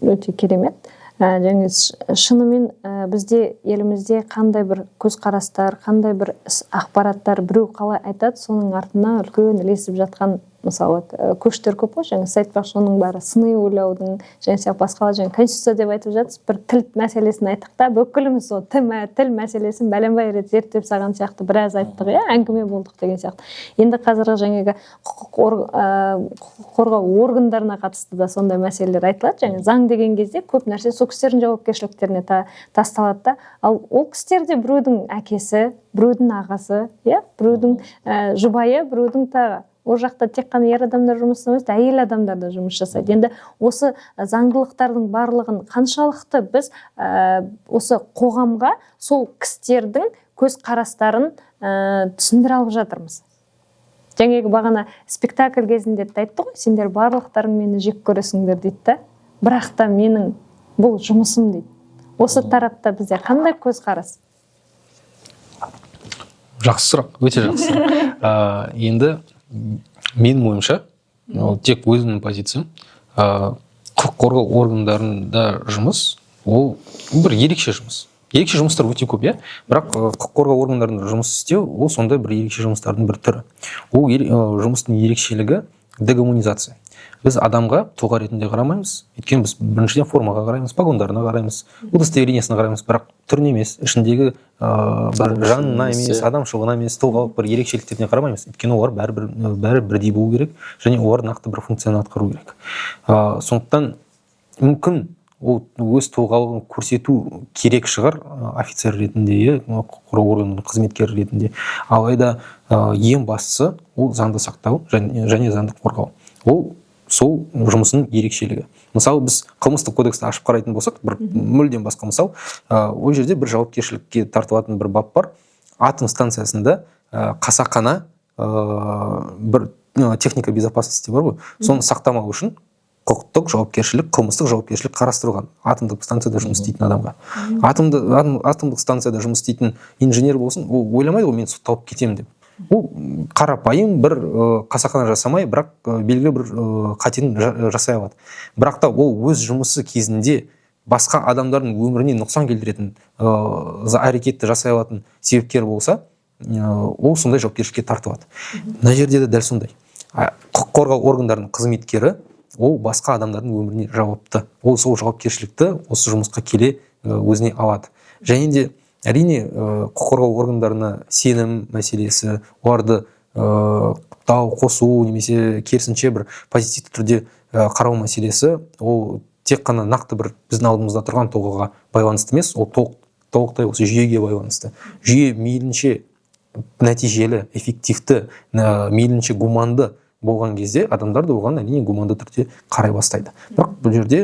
S3: Өте керемет. Және шынымен бізде, елімізде қандай бір көзқарастар, қандай бір ақпараттар, біреу қалай айтады, соның артына үлкен ілесіп жатқан, мысалы, көштер көп қой. Жаңа сіз айтпақшы, оның бәрі сыни ойлаудың және сияқты басқалар. Және конституция деп айтып жатсыз, бір тіл мәселесін айттық та, бүкіліміз сол тіл мәселесін бәленбай рет зерттеп тастаған сияқты біраз айттық, иә, әңгіме болдық деген сияқты. Енді қазіргі жаңағы құқық қорғау органдарына қатысты да сондай мәселелер айтылады. Және заң деген кезде көп нәрсе сол кісілердің жауапкершіліктеріне тасталады да. Ал ол кісілер де біреудің әкесі, біреудің ағасы, иә, біреудің жұбайы, біреудің тағы. Ол жақта тек қана ер адамдар жұмыс жасамайды, әйел адамдар да жұмыс жасайды. Енді осы заңдылықтардың барлығын қаншалықты біз осы қоғамға сол кісілердің көзқарастарын түсіндіре алып жатырмыз? Жаңағы бағана спектакль кезінде де айтты ғой, сендер барлықтарың мені жек көресіңдер дейді да, бірақ та менің бұл жұмысым дейді. Осы тарапта бізде қандай көзқарас?
S1: Жақсы сұрақ, өте жақсы сұрақ. Енді менің ойымша, ол тек өзімнің позициям, құқық қорғау органдарында жұмыс ол бір ерекше жұмыс. Ерекше жұмыстар өте көп, иә, бірақ құқық қорғау органдарында жұмыс істеу ол сондай бір ерекше жұмыстардың бір түрі. Ол жұмыстың ерекшелігі — дегуманизация. Біз адамға тұлға ретінде қарамаймыз, өйткені біз біріншіден формаға қараймыз, погондарына қараймыз, удостоверениесіне қараймыз, бірақ түріне емес, ішіндегі бір жанына емес, адамшылығына емес, тұлғалық бір ерекшеліктеріне қарамаймыз, өйткені олар бәрі бәрі бірдей болу керек және олар нақты бір функцияны атқару керек. Сондықтан мүмкін ол өз тұлғалығын көрсету керек шығар офицер ретінде, иә, құқық қорғау органының қызметкері ретінде. Алайда ең бастысы ол заңды сақтау және заңды қорғау, ол сол жұмысының ерекшелігі. Мысалы, біз қылмыстық кодексті ашып қарайтын болсақ, бір мүлдем басқа мысал, ол жерде бір жауапкершілікке тартылатын бір бап бар. Атом станциясында қасақана бір техника безопасности бар ғой, соны сақтамау үшін. Құқықтық жауапкершілік, қылмыстық жауапкершілік қарастырылған атомдық станцияда жұмыс істейтін адамға. Атомдық станцияда жұмыс істейтін инженер болсын, ол ойламайды ғой, мен сотталып кетемін деп. Ол қарапайым бір қасақана жасамай, бірақ белгілі бір қатені жасай алады. Бірақ та ол өз жұмысы кезінде басқа адамдардың өміріне нұқсан келтіретін әрекетті жасай алатын себепкер болса, ол сондай жауапкершілікке тартылады. Мына жерде де дәл сондай. Құқық қорғау органдарының қызметкері ол басқа адамдардың өміріне жауапты. Ол сол жауапкершілікті осы жұмысқа келе өзіне алады. Және де әрине құқық қорғау органдарына сенім мәселесі, оларды құптау, қосу немесе керісінше бір позитивті түрде қарау мәселесі, ол тек қана нақты бір біздің алдымызда тұрған тұлғаға байланысты емес, ол толықтай осы жүйеге байланысты. Жүйе мейлінше нәтижелі, эффективті, мейлінше гуманды болған кезде адамдар да оған әрине гуманды түрде қарай бастайды. Бірақ бұл жерде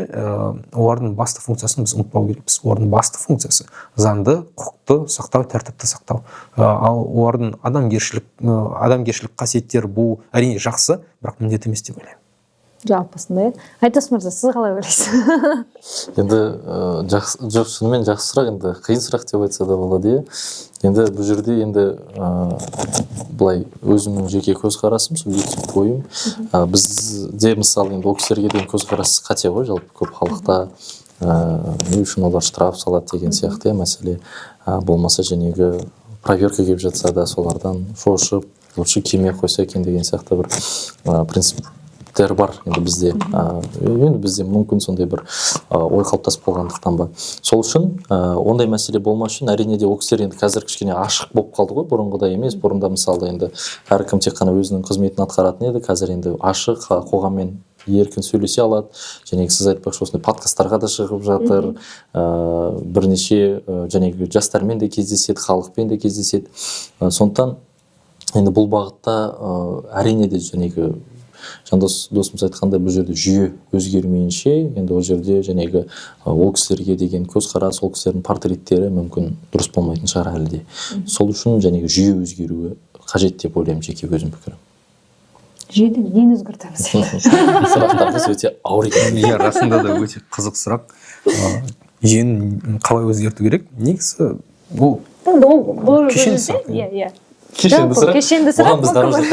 S1: олардың басты функциясын біз ұмытпау керекпіз. Олардың басты функциясы заңды, құқықты сақтау, тәртіпті сақтау. Ал олардың адамгершілік қасиеттері бұл әрине жақсы, бірақ міндет емес деп ойлаймын.
S3: Жалпысында, иә. Айдос мырза, сіз қалай ойлайсыз?
S2: Енді жақсы, жоқ, шынымен жақсы сұрақ, енді қиын сұрақ деп айтса да болады, иә. Енді бұл жерде енді былай өзімнің жеке көзқарасым, субъективті ойым. Бізде мысалы енді ол кісілерге деген көзқарас қате ғой жалпы көп халықта. Не үшін олар штраф салады деген сияқты мәселе. Болмаса жәнегі проверка келіп жатса да солардан шошып, лучше келмей қойса екен деген сияқты бір принцип бар енді бізде. Енді бізде мүмкін сондай бір ой қалыптасып қалғандықтан ба. Сол үшін ондай мәселе болмас үшін әрине де ол кісілер енді қазір кішкене ашық болып қалды ғой, бұрынғыдай емес. Бұрында мысалы енді әркім тек қана өзінің қызметін атқаратын еді, қазір енді ашық, қоғаммен еркін сөйлесе алады. Және сіз айтпақшы, осындай подкасттарға да шығып жатыр, бірнеше және жастармен де кездеседі, халықпен де кездеседі. Сондықтан енді бұл бағытта әрине де жәнегі Жандос досымыз айтқандай, бұл жерде жүйе өзгермейінше енді ол жерде жәнегі ол кісілерге деген көзқарас, ол кісілердің портреттері мүмкін дұрыс болмайтын шығар әлі де. Сол үшін жәнегі жүйе өзгеруі қажет деп ойлаймын, жеке өзім пікірім.
S3: Жүйеде нені өзгертеміз?
S2: Сұрақтарыңыз өте ауыр екен.
S1: Иә, расында да өте қызық сұрақ. Жүйені қалай өзгерту керек? Негізі ол
S3: енді ол бұл
S1: кешенді
S3: жерде
S1: сұрақ.
S3: Иә, иә.
S2: Кешенді
S3: Жалпы
S2: сұрақ.
S3: Кешенді сұрақ.
S2: Оған біз дорожный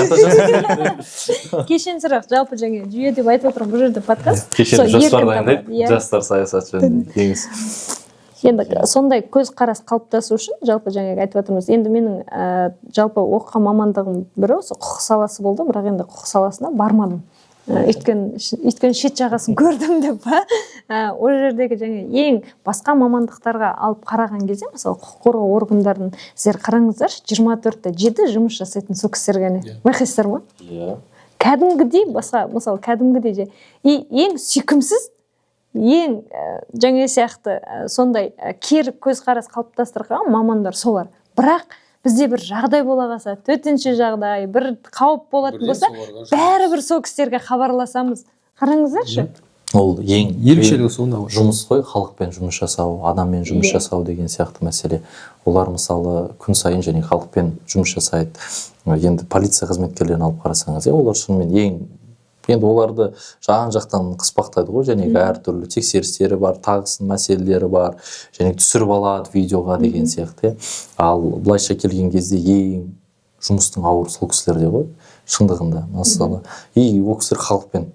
S3: Кешенді сұрақ. Жалпы жаңа жүйе деп айтып отырмын, бұл жерде подкаст.
S2: Кешенді
S3: Сол
S2: жоспар
S3: еркін
S2: дайындайды.
S3: табылады, иә.
S2: Жастар саясаты жөніндегі кеңес.
S3: Енді сондай көзқарас қалыптасу үшін жалпы жаңағы айтып жатырмыз. Енді менің жалпы оқыған мамандығым бірі осы құқық саласы болды, бірақ енді құқық саласына бармадым. Өйткені шет жағасын көрдім деп па. Ол жердегі жаңа ең басқа мамандықтарға алып қараған кезде, мысалы құқық қорғау органдарын сіздер қараңыздаршы, 24/7 жұмыс жасайтын сол кісілер ғана. Байқайсыздар ма?
S2: Иә.
S3: Кәдімгідей басқа, мысалы кәдімгідей же. И ең сүйкімсіз, ең жаңа сияқты сондай кері көзқарас қалыптастырған мамандар солар. Бірақ бізде бір жағдай бола қалса, төтенше жағдай, бір қауіп болатын болса, бәрібір сол кісілерге хабарласамыз. Қараңыздаршы.
S2: Ол ең
S1: ерекшелігі сонда ғой.
S2: Жұмыс қой, халықпен жұмыс жасау, адаммен жұмыс жасау деген сияқты мәселе. Олар мысалы күн сайын және халықпен жұмыс жасайды. Енді полиция қызметкерлерін алып қарасаңыз, иә, олар шынымен ең енді оларды жан жақтан қыспақтайды ғой, және әртүрлі тексерістері бар, тағысын мәселелері бар, және түсіріп алады видеоға деген сияқты. Ал былайша келген кезде ең жұмыстың ауыры сол кісілерде ғой шындығында мысалы. И ол кісілер халықпен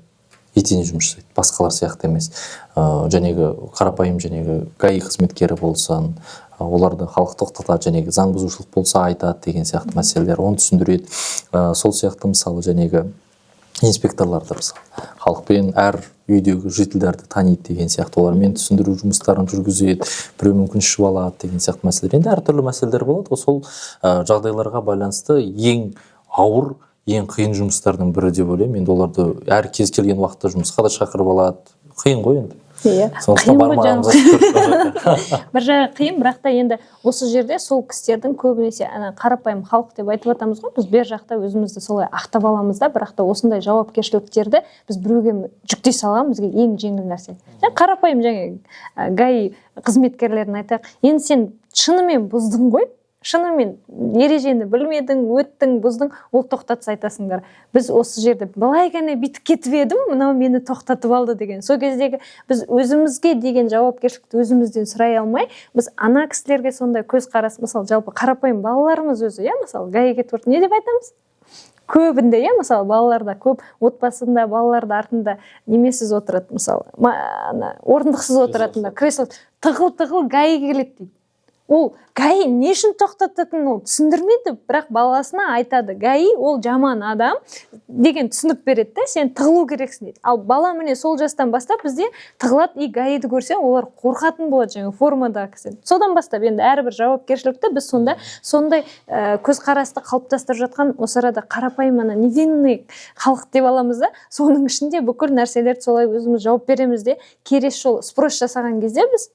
S2: етене жұмыс жасайды, басқалар сияқты емес. Жәнегі қарапайым жәнегі ГАИ қызметкері болсын, оларды халық тоқтатады, жәнегі заң бұзушылық болса айтады деген сияқты мәселелер, оны түсіндіреді. Сол сияқты мысалы жәнегі инспекторлар да мысалы халықпен әр үйдегі жительдерді таниды деген сияқты, олармен түсіндіру жұмыстарын жүргізеді, біреу мүмкін ішіп алады деген сияқты мәселелер. Енді әртүрлі мәселелер болады ғой, сол жағдайларға байланысты ең ауыр, ең қиын жұмыстардың бірі деп ойлаймын. Енді оларды әр кез келген уақытта жұмысқа да шақырып алады, қиын ғой енді.
S3: Иә.
S2: Сондықтан
S3: Қиын ғой
S2: бармағанымызға
S3: жаным.
S2: шүкір.
S3: Бір жағы қиын, бірақ та енді осы жерде сол кісілердің көбінесе ана қарапайым халық деп айтып жатамыз ғой, біз бер жақта өзімізді солай ақтап аламыз да, бірақ та осындай жауапкершіліктерді біз біреуге жүктей салған бізге ең жеңіл нәрсе. Жаңа қарапайым жаңа ГАИ қызметкерлерін айтайық. Енді сен шынымен бұздың ғой. Шынымен ережені білмедің, өттің, бұздың, ол тоқтатса айтасыңдар. Біз осы жерде былай ғана бүйтіп кетіп едім, мынау мені тоқтатып алды деген. Сол кездегі біз өзімізге деген жауапкершілікті өзімізден сұрай алмай, біз ана кісілерге сондай көзқарас, мысалы, жалпы қарапайым балаларымыз өзі, иә, мысалы, ГАИ кетіп барады, не деп айтамыз? Көбінде, иә, мысалы, балаларда көп отбасында балалар да артында немесіз отырады, мысалы, ана, орындықсыз отыратындар, кресло тығыл тығыл ГАИ келеді дейді. Ол ГАИ не үшін тоқтататынын ол түсіндірмейді, бірақ баласына айтады, ГАИ ол жаман адам деген түсінік береді да, сен тығылу керексің дейді. Ал бала міне сол жастан бастап бізде тығылады, и ГАИ-ді көрсе олар қорқатын болады, жаңа формадағы кісі. Содан бастап енді әрбір жауапкершілікті біз сонда сондай көзқарасты қалыптастырып жатқан осы арада қарапайым ана невинный халық деп аламыз да, соның ішінде бүкіл нәрселерді солай өзіміз жауап береміз де, келесі жолы спрос жасаған кезде біз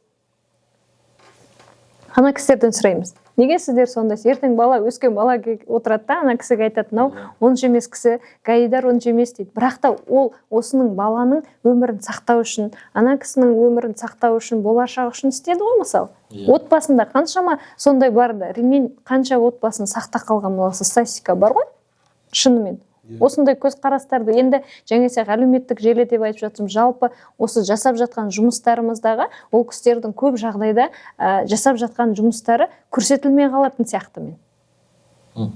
S3: ана кісілерден сұраймыз, неге сіздер сондай? Ертең бала, өскен бала отырады да, ана кісіге айтады, мынау онша емес кісі, ГАИ-дар онша емес дейді. Бірақ та ол осының баланың өмірін сақтау үшін, ана кісінің өмірін сақтау үшін, болашағы үшін істеді ғой, мысалы. Отбасында қаншама сондай бар да, ремень қанша отбасын сақтап қалған, осы статистика бар ғой шынымен. Осындай көзқарастарды енді жаңа сияқты әлеуметтік желі деп айтып жатырмыз, жалпы осы жасап жатқан жұмыстарымыздағы ол кісілердің көп жағдайда жасап жатқан жұмыстары көрсетілмей қалатын сияқты мен.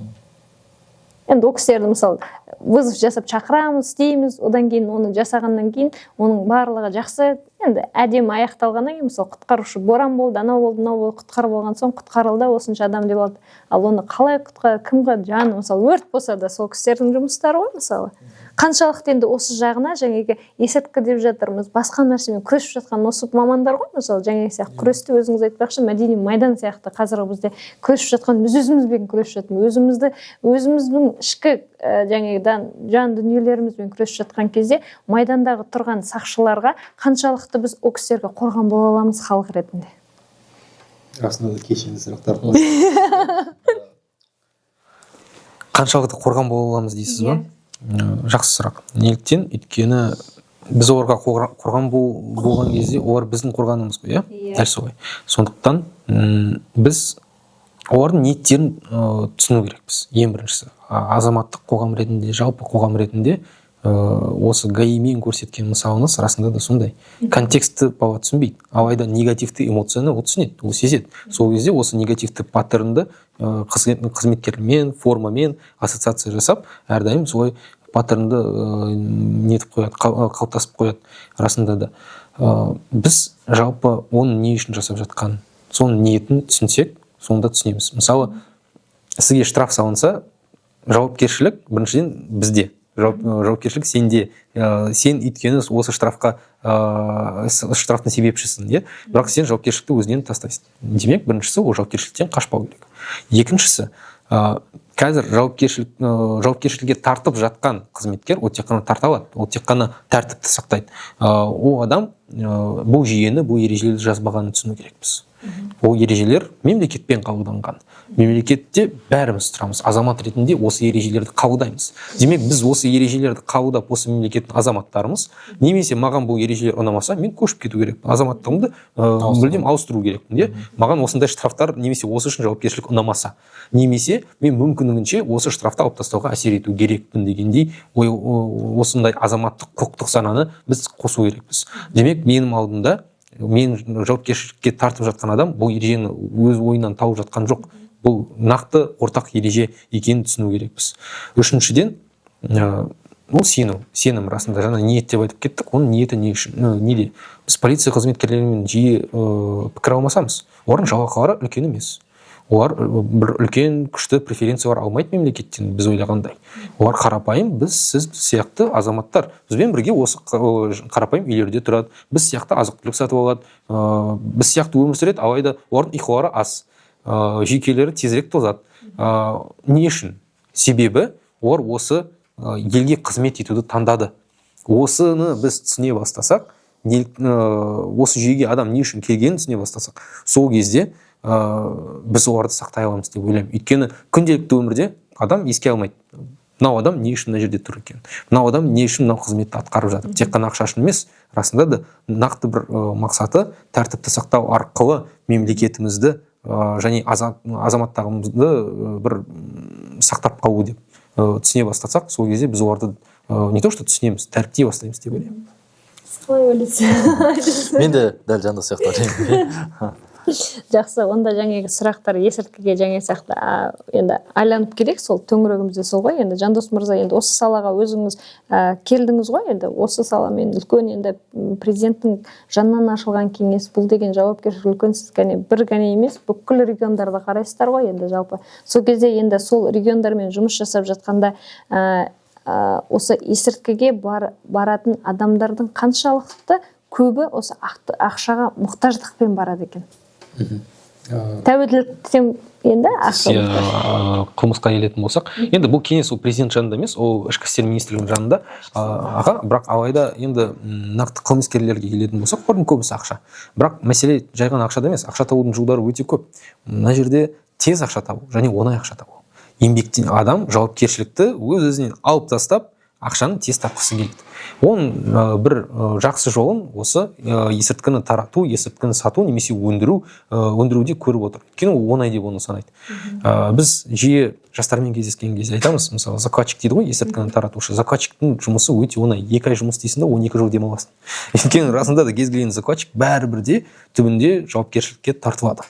S3: Енді ол кісілерді, мысалы, вызов жасап шақырамыз, істейміз, одан кейін оны жасағаннан кейін оның барлығы жақсы, енді әдемі аяқталғаннан кейін, мысалы, құтқарушы боран болды, анау болды, мынау болды, құтқарып алған соң құтқарылды осынша адам деп алды. Ал оны қалай құтқар, кім жаны, мысалы, өрт болса да сол кісілердің жұмыстары ғой, мысалы. Қаншалықты енді осы жағына жаңағы есірткі деп жатырмыз, басқа нәрсемен күресіп жатқан осы мамандар ғой, мысалы, жаңағы сияқты күресті өзіңіз айтпақшы, мәдени майдан сияқты қазіргі бізде күресіп жатқан, біз өзімізбен күресіп жатырмыз, өзімізді өзіміздің ішкі жаңағыдан жан дүниелерімізбен күресіп жатқан кезде майдандағы тұрған сақшыларға қаншалықты біз ол кісілерге қорған бола аламыз халық ретінде?
S1: Расында да кешенді сұрақтар. Қаншалықты қорған бола аламыз дейсіз ба? Жақсы сұрақ. Неліктен? Өйткені біз оларға қорған болған кезде олар біздің қорғанымыз ғой, иә?
S3: Иә.
S1: Дәл солай. Сондықтан біз олардың ниеттерін түсіну керекпіз. Ең біріншісі, азаматтық қоғам ретінде, жалпы қоғам ретінде, осы ГАИ-мен көрсеткен мысалыңыз расында да сондай. Контекстті бала түсінбейді. Алайда негативті эмоцияны ол түсінеді, ол сезеді. Сол кезде осы негативті паттернді қызметкермен, формамен ассоциация жасап, әрдайым солай паттернді нетіп қояды, қалыптасып қояды расында да. Біз жалпы оның не үшін жасап жатқанын, соның ниетін түсінсек, сонда түсінеміз. Мысалы, сізге штраф салынса, жауапкершілік біріншіден бізде. Жауапкершілік сенде. Сен өйткені осы штрафқа, штрафтың себепшісің, иә? Бірақ сен жауапкершілікті өзінен тастайсың. Демек, біріншісі, ол жауапкершіліктен қашпау керек. Екіншісі, қазір жауапкершілікке тартып жатқан қызметкер ол тек қана тарта алады, ол тек қана тәртіпті сақтайды. Ол адам бұл жүйені, бұл ережелерді жазбағанын түсіну керекпіз. Ол ережелер мемлекетпен қабылданған. Мемлекетте бәріміз тұрамыз. Азамат ретінде осы ережелерді қабылдаймыз. Демек, біз осы ережелерді қабылдап, осы мемлекеттің азаматтарымыз, немесе маған бұл ережелер ұнамаса, мен көшіп кету керекпін. Азаматтығымды мүлдем ауыстыру керекпін, иә? Маған осындай штрафтар немесе осы үшін жауапкершілік ұнамаса, немесе мен мүмкіндігінше осы штрафты алып тастауға әсер ету керекпін дегендей ой, осындай азаматтық құқықтық сананы біз қосу керекпіз. Демек, менің алдымда мен жауапкершілікке тартып жатқан адам бұл ережені өз ойынан тауып жатқан жоқ. Бұл нақты ортақ ереже екенін түсіну керекпіз. Үшіншіден, ол сену, сенім расында жаңа ниет деп айтып кеттік. Оның ниеті не үшін, неде? Біз полиция қызметкерлерімен жиі пікір алмасамыз. Олардың жалақылары үлкен емес. Олар бір үлкен күшті преференциялар алмайды мемлекеттен, біз ойлағандай. Олар қарапайым, біз, сіз сияқты азаматтар. Бізбен бірге осы қарапайым үйлерде тұрады. Біз сияқты азық-түлік сатып алады. Біз сияқты өмір сүреді, алайда олардың ұйқылары аз. Жүйкелері тезірек тозады. Не үшін? Себебі олар осы елге қызмет етуді таңдады. Осыны біз түсіне бастасақ, осы жүйеге адам не үшін келгенін түсіне бастасақ, сол кезде біз оларды сақтай аламыз деп ойлаймын. Өйткені күнделікті өмірде адам еске алмайды. Мынау адам не үшін мына жерде тұр екен? Мынау адам не үшін мынау қызметті атқарып жатыр? Тек қана ақша үшін емес, расында да нақты бір мақсаты тәртіпті сақтау арқылы мемлекетімізді және азаматтарымызды бір сақтап қалу деп түсіне бастасақ, сол кезде біз оларды не то что түсінеміз, дәріптей бастаймыз деп ойлаймын.
S3: Сіз қалай ойлайсыз?
S2: Мен де дәл Жандос сияқты ойлаймын.
S3: Жақсы, онда жаңағы сұрақтар есірткіге жаңа сияқты енді айланып келейік, сол төңірегімізде сол ғой. Енді Жандос мырза, енді осы салаға өзіңіз келдіңіз ғой, енді осы саламен үлкен енді президенттің жанынан ашылған кеңес, бұл деген жауапкершілік үлкен. Сіз кәне бір ғана емес, бүкіл региондарды қарайсыздар ғой енді жалпы. Сол кезде енді сол региондармен жұмыс жасап жатқанда осы есірткіге баратын адамдардың қаншалықты көбі осы ақшаға мұқтаждықпен барады екен? Тәуелділіктен енді ақша
S1: Қылмысқа келетін болсақ, енді бұл кеңес ол президент жанында емес, ол ішкі істер министрлігінің жанында. Аға, бірақ алайда енді нақты қылмыскерлерге келетін болсақ, олардың көбісі ақша. Бірақ мәселе жай ғана ақшада емес, ақша табудың жолдары өте көп. Мына жерде тез ақша табу және оңай ақша табу. Еңбектен адам жауапкершілікті өз-өзінен алып тастап, ақшаны тез тапқысы келеді. Оның бір жақсы жолын осы есірткіні тарату, есірткіні сату немесе өндіруде көріп отыр. Өйткені ол оңай деп оны санайды. Біз жиі жастармен кездескен кезде айтамыз, мысалы, закладчик дейді ғой, есірткіні таратушы. Закладчиктің жұмысы өте оңай. 2 ай жұмыс істейсің да, 12 жыл демаласың. Өйткені расында да кез келген закладчик бәрібір де түбінде жауапкершілікке тартылады.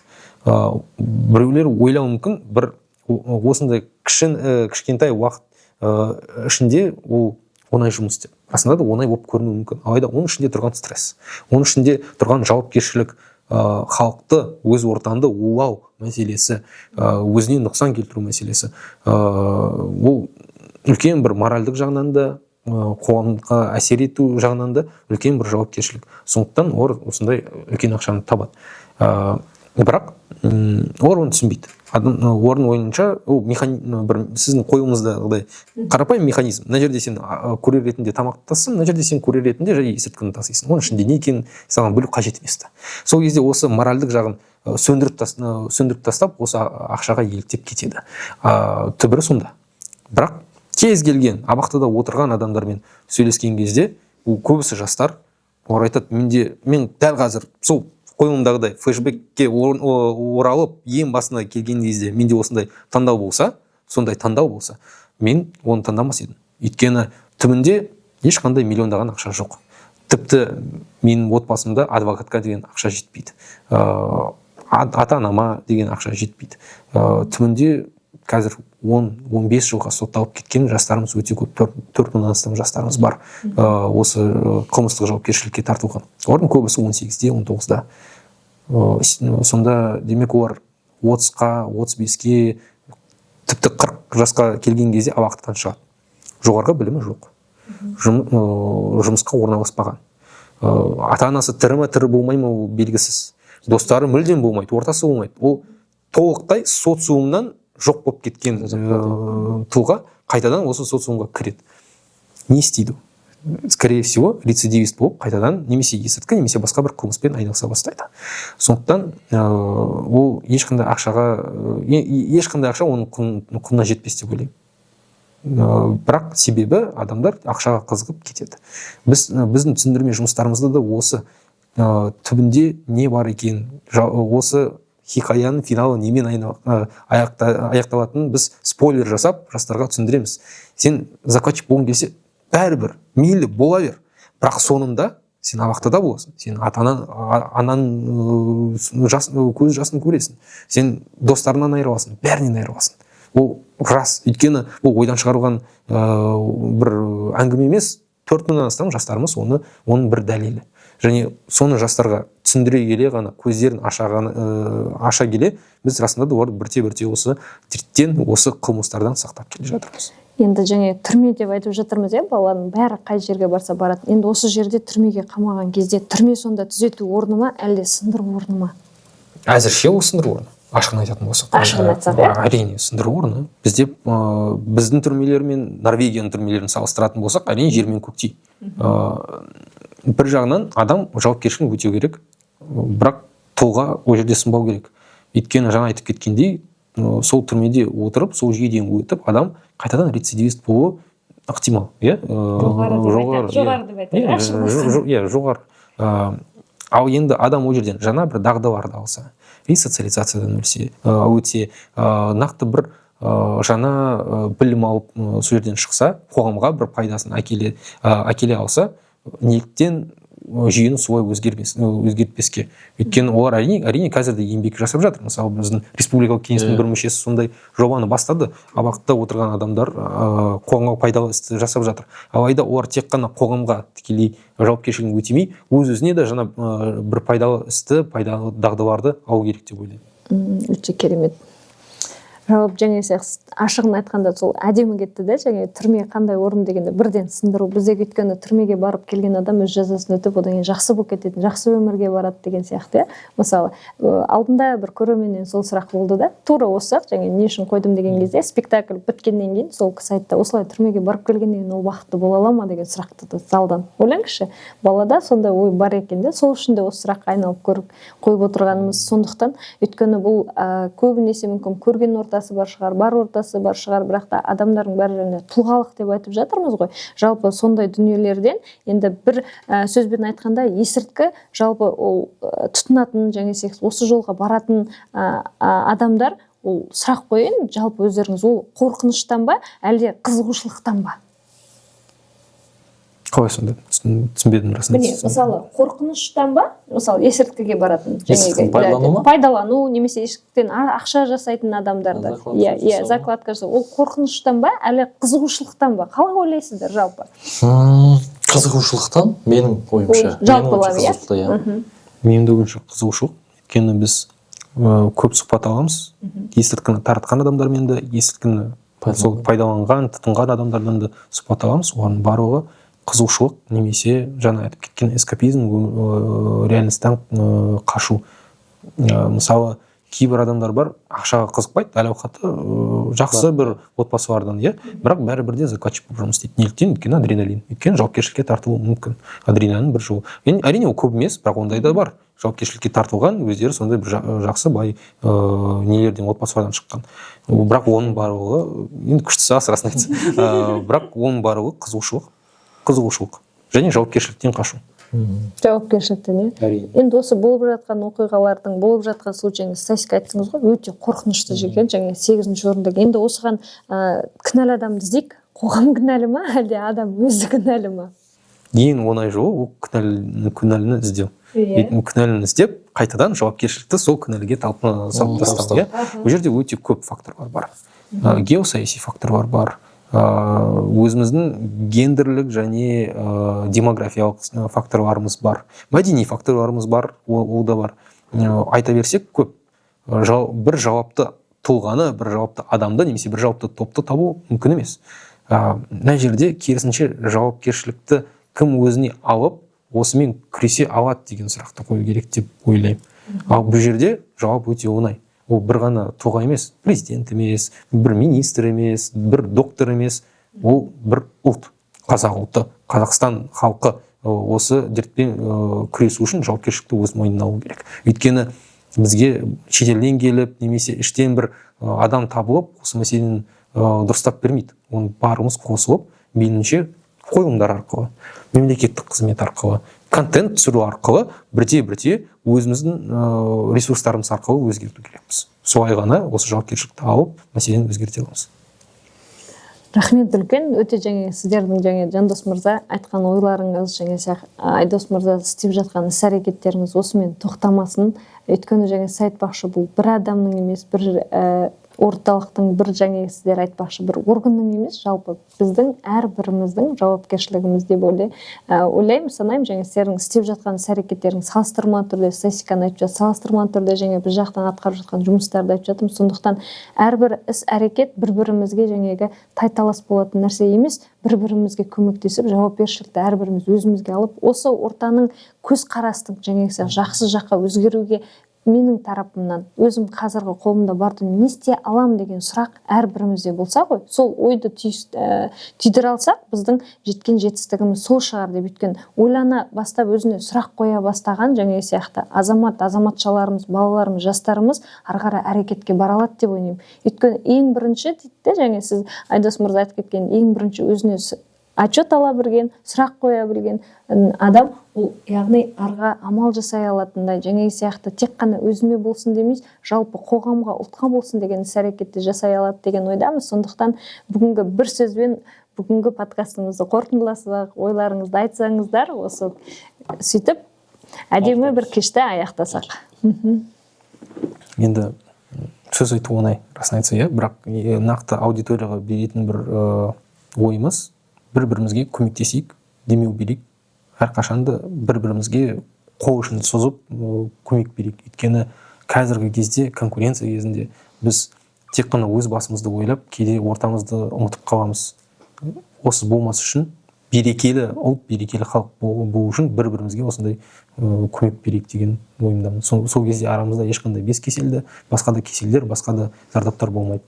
S1: Біреулер ойлауы мүмкін, бір осындай кішкентай уақыт ішінде ол оңай жұмыс деп. Расында да оңай болып көрінуі мүмкін. Алайда оның ішінде тұрған стресс, оның ішінде тұрған жауапкершілік, халықты, өз ортаңды улау мәселесі, өзіне нұқсан келтіру мәселесі, ол үлкен бір моральдық жағынан да, қоғамға әсер ету жағынан да үлкен бір жауапкершілік. Сондықтан олар осындай үлкен ақшаны табады. Бірақ олар оны түсінбейді. Олардың ойынша ол бір сіздің қойылыңыздағыдай қарапайым механизм. Мына жерде сен курьер ретінде тамақ тасысың, мына жерде сен курьер ретінде жай есірткіні тасисың. Оның ішінде не екенін саған білу қажет емес та. Сол кезде осы моральдық жағын сөндіріп тастап, осы ақшаға еліктеп кетеді. Түбірі сонда. Бірақ кез келген абақтыда отырған адамдармен сөйлескен кезде, ол көбісі жастар, олар айтады, мен дәл қазір сол қойылымдағыдай флешбекке оралып, ең басына келген кезде менде осындай таңдау болса, сондай таңдау болса, мен оны таңдамас едім. Өйткені түбінде ешқандай миллиондаған ақша жоқ. Тіпті менің отбасымда адвокатқа деген ақша жетпейді. Ата-анама деген ақша жетпейді. Түбінде қазір 10-15 жылға сотталып кеткен жастарымыз өте көп, төрт мыңнан астам жастарымыз бар. Осы қылмыстық жауапкершілікке тартылған. Олардың көбісі 18-де, 19-да. Сонда демек олар 30-қа, 35-ке, тіпті 40 жасқа келген кезде абақтыдан шығады. Жоғарғы білімі жоқ. Жұмысқа орналаспаған. Ата-анасы тірі ме, тірі болмай ма, ол белгісіз. Достары мүлдем болмайды, ортасы болмайды. Ол толықтай социумнан жоқ болып кеткен, тұлға қайтадан осы социумға кіреді. Не істейді? Скорее всего, рецидивист болып қайтадан немесе есірткі, немесе басқа бір қылмыспен айналыса бастайды. Сондықтан ол ешқандай ешқандай ақша оның құнына жетпес деп ойлаймын. Бірақ себебі адамдар ақшаға қызығып кетеді. Біздің түсіндірме жұмыстарымызда да осы түбінде не бар екен, осы хикаяның финалы немен аяқталатынын біз спойлер жасап жастарға түсіндіреміз. Сен закладчик болғың келсе, бәрібір, мейлі бола бер. Бірақ соңында сен абақтыда боласың. Сен анаң көз жасын көресің. Сен достарыңнан айырыласың, бәрінен айырыласың. Ол рас. Өйткені бұл ойдан шығарылған бір әңгіме емес. 4 мыңнан астам жастарымыз оның бір дәлелі. Және соны жастарға түсіндіре келе ғана, көздерін аша келе, біз расында да оларды бірте-бірте осы дерттен, осы қылмыстардан сақтап келе жатырмыз.
S3: Енді және түрме деп айтып жатырмыз, иә, баланың бәрі қай жерге барса барады. Енді осы жерде түрмеге қамаған кезде түрме сонда түзету орны ма, әлде сындыру орны ма?
S1: Әзірше ол сындыру орны. Ашығын айтатын болсақ.
S3: Ашығын айтсақ, иә?
S1: Әрине, сындыру орны. Бізде біздің түрмелер мен Норвегияның түрмелерін салыстыратын болсақ, әрине жер мен көктей. Бір жағынан адам жауапкершілігін өтеу керек, бірақ тұлға ол жерде сынбау керек. Өйткені жаңа айтып кеткендей, сол түрмеде отырып, сол жүйеден өтіп, адам қайтадан рецидивист болуы ықтимал, иә?
S3: Жоғары деп
S1: Жоғары,
S3: айтады.
S1: иә.
S3: Жоғары деп айтады.
S1: Иә,
S3: Ашық болсын.
S1: иә, жоғары. Ал енді адам ол жерден жаңа бір дағдыларды алса, Ресоциализациядан өтсе, нақты бір жаңа білім алып, сол жерден шықса, қоғамға бір пайдасын әкеле алса, неліктен жүйені солай өзгертпеске? Өйткені олар әрине қазір де еңбек жасап жатыр. Мысалы, біздің республикалық кеңестің бір мүшесі сондай жобаны бастады. Абақтыда отырған адамдар қоғамға пайдалы істі жасап жатыр. Алайда олар тек қана қоғамға тікелей жауапкершілігін өтемей, өз өзіне де жаңа бір пайдалы істі, пайдалы дағдыларды алу керек деп ойлаймын.
S3: Өте керемет жауап. Және сияқты ашығын айтқанда, сол әдемі кетті да. Және түрме қандай орын дегенде бірден сындыру. Біздегі, өйткені түрмеге барып келген адам өз жазасын өтіп, одан кейін жақсы болып кететін, жақсы өмірге барады деген сияқты, иә. Мысалы, алдында бір көрерменнен сол сұрақ болды да, тура осы сұрақ. Және не үшін қойдым деген кезде, спектакль біткеннен кейін сол кісі айтты: осылай түрмеге барып келгеннен кейін ол бақытты бола ала ма деген сұрақты да залдан. Ойлаңызшы, балада сондай ой бар екен де. Сол үшін де осы сұраққа айналып көріп қойып отырғанымыз сондықтан. Өйткені бұл көбінесе мүмкін көрген ортасы бар шығар, бар ортасы бар шығар, бірақ та адамдардың бәрі және тұлғалық деп айтып жатырмыз ғой. Жалпы сондай дүниелерден енді бір сөзбен айтқанда, есірткі жалпы ол тұтынатын және осы жолға баратын адамдар, ол сұрақ қояйын жалпы өздеріңіз: ол қорқыныштан ба, әлде қызығушылықтан ба?
S1: Қалай сонда? Түсінбедім расында.
S3: Міне, мысалы, қорқыныштан ба, мысалы, есірткіге баратын
S2: Есірткіні пайдалану ма?
S3: Пайдалану немесе есірткіден ақша жасайтын адамдарды.
S2: Закладка
S3: Иә,
S2: жасау.
S3: Закладка жасау. Ол қорқыныштан ба, әлі қызығушылықтан ба? Қалай ойлайсыздар жалпы?
S2: Қызығушылықтан, менің ойымша.
S3: Ол жалпылап,
S2: Менің
S3: иә?
S2: ойымша, қызығушылық, иә.
S1: Менің де ойымша, қызығушылық. Өйткені біз көп сұхбат аламыз есірткіні таратқан адамдармен де, есірткіні сол пайдаланған, тұтынған адамдардан да сұхбат аламыз. Олардың барлығы қызығушылық немесе жаңа айтып кеткен эскапизм, реальность тан қашу. Мысалы, кейбір адамдар бар, ақшаға қызықпайды, әл ауқаты жақсы бір отбасылардан, иә, бірақ бәрібір де закладчик болып жұмыс істейді. Неліктен? Өйткені адреналин, өйткені жауапкершілікке тартылуы мүмкін, адреналин бір жол. Енді, әрине, ол көп емес, бірақ ондай да бар, жауапкершілікке тартылған, өздері сондай бір жақсы, бай нелерден, отбасылардан шыққан. Бірақ оның барлығы енді күштісі ас, расын айтса. Бірақ оның барлығы қызығушылық және жауапкершіліктен қашу.
S3: Жауапкершіліктен, иә.
S1: Әрине.
S3: Енді осы болып жатқан оқиғалардың, болып жатқан случай, статистика айттыңыз ғой, өте қорқынышты екен және сегізінші орында. Енді осыған кінәлі адамды іздейік. Қоғам кінәлі ма, әлде адам өзі кінәлі ма?
S1: Ең оңай жолы ол кінәліні іздеу. Кінәліні іздеп, қайтадан жауапкершілікті сол кінәліге салып тастау, иә. Бұл жерде өте көп факторлар бар. Геосаяси факторлар бар, өзіміздің гендерлік және демографиялық факторларымыз бар, мәдени факторларымыз бар, ол да бар. Айта берсек көп. Бір жауапты тұлғаны, бір жауапты адамды немесе бір жауапты топты табу мүмкін емес. Мына жерде керісінше жауапкершілікті кім өзіне алып, осымен күресе алады деген сұрақты қою керек деп ойлаймын. Ал бұл жерде жауап өте оңай: ол бір ғана тұлға емес, президент емес, бір министр емес, бір доктор емес, ол бір ұлт, қазақ ұлты, Қазақстан халқы осы дертпен күресу үшін жауапкершілікті өз мойнына алу керек. Өйткені бізге шетелден келіп немесе іштен бір адам табылып, осы мәселені дұрыстап бермейді. Оның барлығымыз қосылып, мейлінше қойылымдар арқылы, мемлекеттік қызмет арқылы, контент түсіру арқылы, бірте бірте өзіміздің ресурстарымыз арқылы өзгерту керекпіз. Солай ғана осы жауапкершілікті алып, мәселені өзгерте аламыз.
S3: Рахмет үлкен. Өте және сіздердің, және Жандос мырза айтқан ойларыңыз және Айдос мырза істеп жатқан іс әрекеттеріңіз осымен тоқтамасын. Өйткені және сіз айтпақшы, бұл бір адамның емес, бір орталықтың, бір және сіздер айтпақшы, бір органның емес, жалпы біздің әрбіріміздің жауапкершілігіміз деп ойлаймын, санаймын. Және сіздердің істеп жатқан іс әрекеттеріңіз салыстырмалы түрде, статистиканы айтып жатыр, салыстырмалы түрде және біз жақтан атқарып жатқан жұмыстарды айтып жатырмыз. Сондықтан әрбір іс әрекет бір бірімізге жаңағы тайталас болатын нәрсе емес, бір бірімізге көмектесіп, жауапкершілікті әрбіріміз өзімізге алып, осы ортаның, көзқарастың жаңағы жақсы жаққа өзгеруге менің тарапымнан өзім қазіргі қолымда бар дүние не істей аламын деген сұрақ әрбірімізде болса ғой, сол ойды түйдіре алсақ, біздің жеткен жетістігіміз сол шығар деп. Өйткені ойлана бастап, өзіне сұрақ қоя бастаған жаңағы сияқты азамат, азаматшаларымыз, балаларымыз, жастарымыз ары қарай әрекетке бара алады деп ойлаймын. Өйткені ең бірінші дейді де, және сіз, Айдос мырза, айтып кеткен, ең бірінші өзіне Отчет ала білген, сұрақ қоя білген адам ол, яғни арға амал жасай алатындай, жаңағы сияқты тек қана өзіме болсын демей, жалпы қоғамға, ұлтқа болсын деген іс әрекетті жасай алады деген ойдамыз. Сондықтан бүгінгі бір сөзбен бүгінгі подкастымызды қорытындыласақ, ойларыңызды айтсаңыздар, осы сөйтіп әдемі бір кешті аяқтасақ.
S1: Енді сөз айту оңай, расын айтса, иә, бірақ нақты аудиторияға беретін бір ойымыз: бір бірімізге көмектесейік, демеу берейік, әрқашанда бір бірімізге қол ұшын созып, көмек берейік. Өйткені қазіргі кезде, конкуренция кезінде біз тек қана өз басымызды ойлап, кейде ортамызды ұмытып қаламыз. Осы болмас үшін, берекелі ұлт, берекелі халық болу үшін бір бірімізге осындай көмек берейік деген ойымдамын. Сол кезде арамызда ешқандай бес кеселді, басқа да кеселдер, басқа да зардаптар болмайды.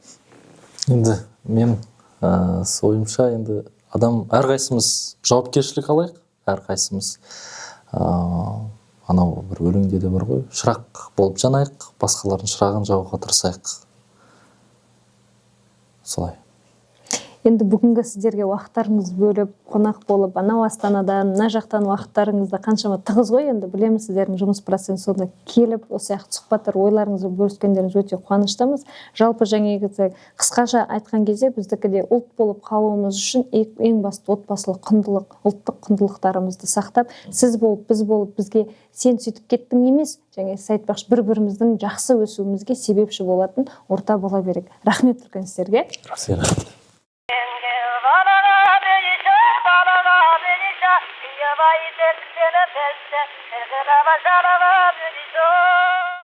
S2: Енді мен ойымша, енді адам әрқайсымыз жауапкершілік алайық, әрқайсымыз. Анау бір өлеңде де бар ғой: шырақ болып жанайық, басқалардың шырағын жағуға тырысайық. Солай.
S3: Енді бүгінгі сіздерге уақыттарыңызды бөліп, қонақ болып, анау Астанадан, мына жақтан, уақыттарыңызды қаншама тығыз ғой енді, білемін сіздердің жұмыс процесі, сонда келіп осы сияқты сұхбаттар, ойларыңызды бөліскендеріңіз өте қуаныштымыз. Жалпы жаңағы қысқаша айтқан кезде, біздікі де ұлт болып қалуымыз үшін ең басты отбасылық құндылық, ұлттық құндылықтарымызды сақтап, сіз болып, біз болып, бізге сен сөйтіп кеттің емес, және сіз айтпақшы, бір біріміздің жақсы өсуімізге себепші болатын орта бола берейік. Рахмет үлкен сіздерге.
S2: Рахмет.
S4: Балаға.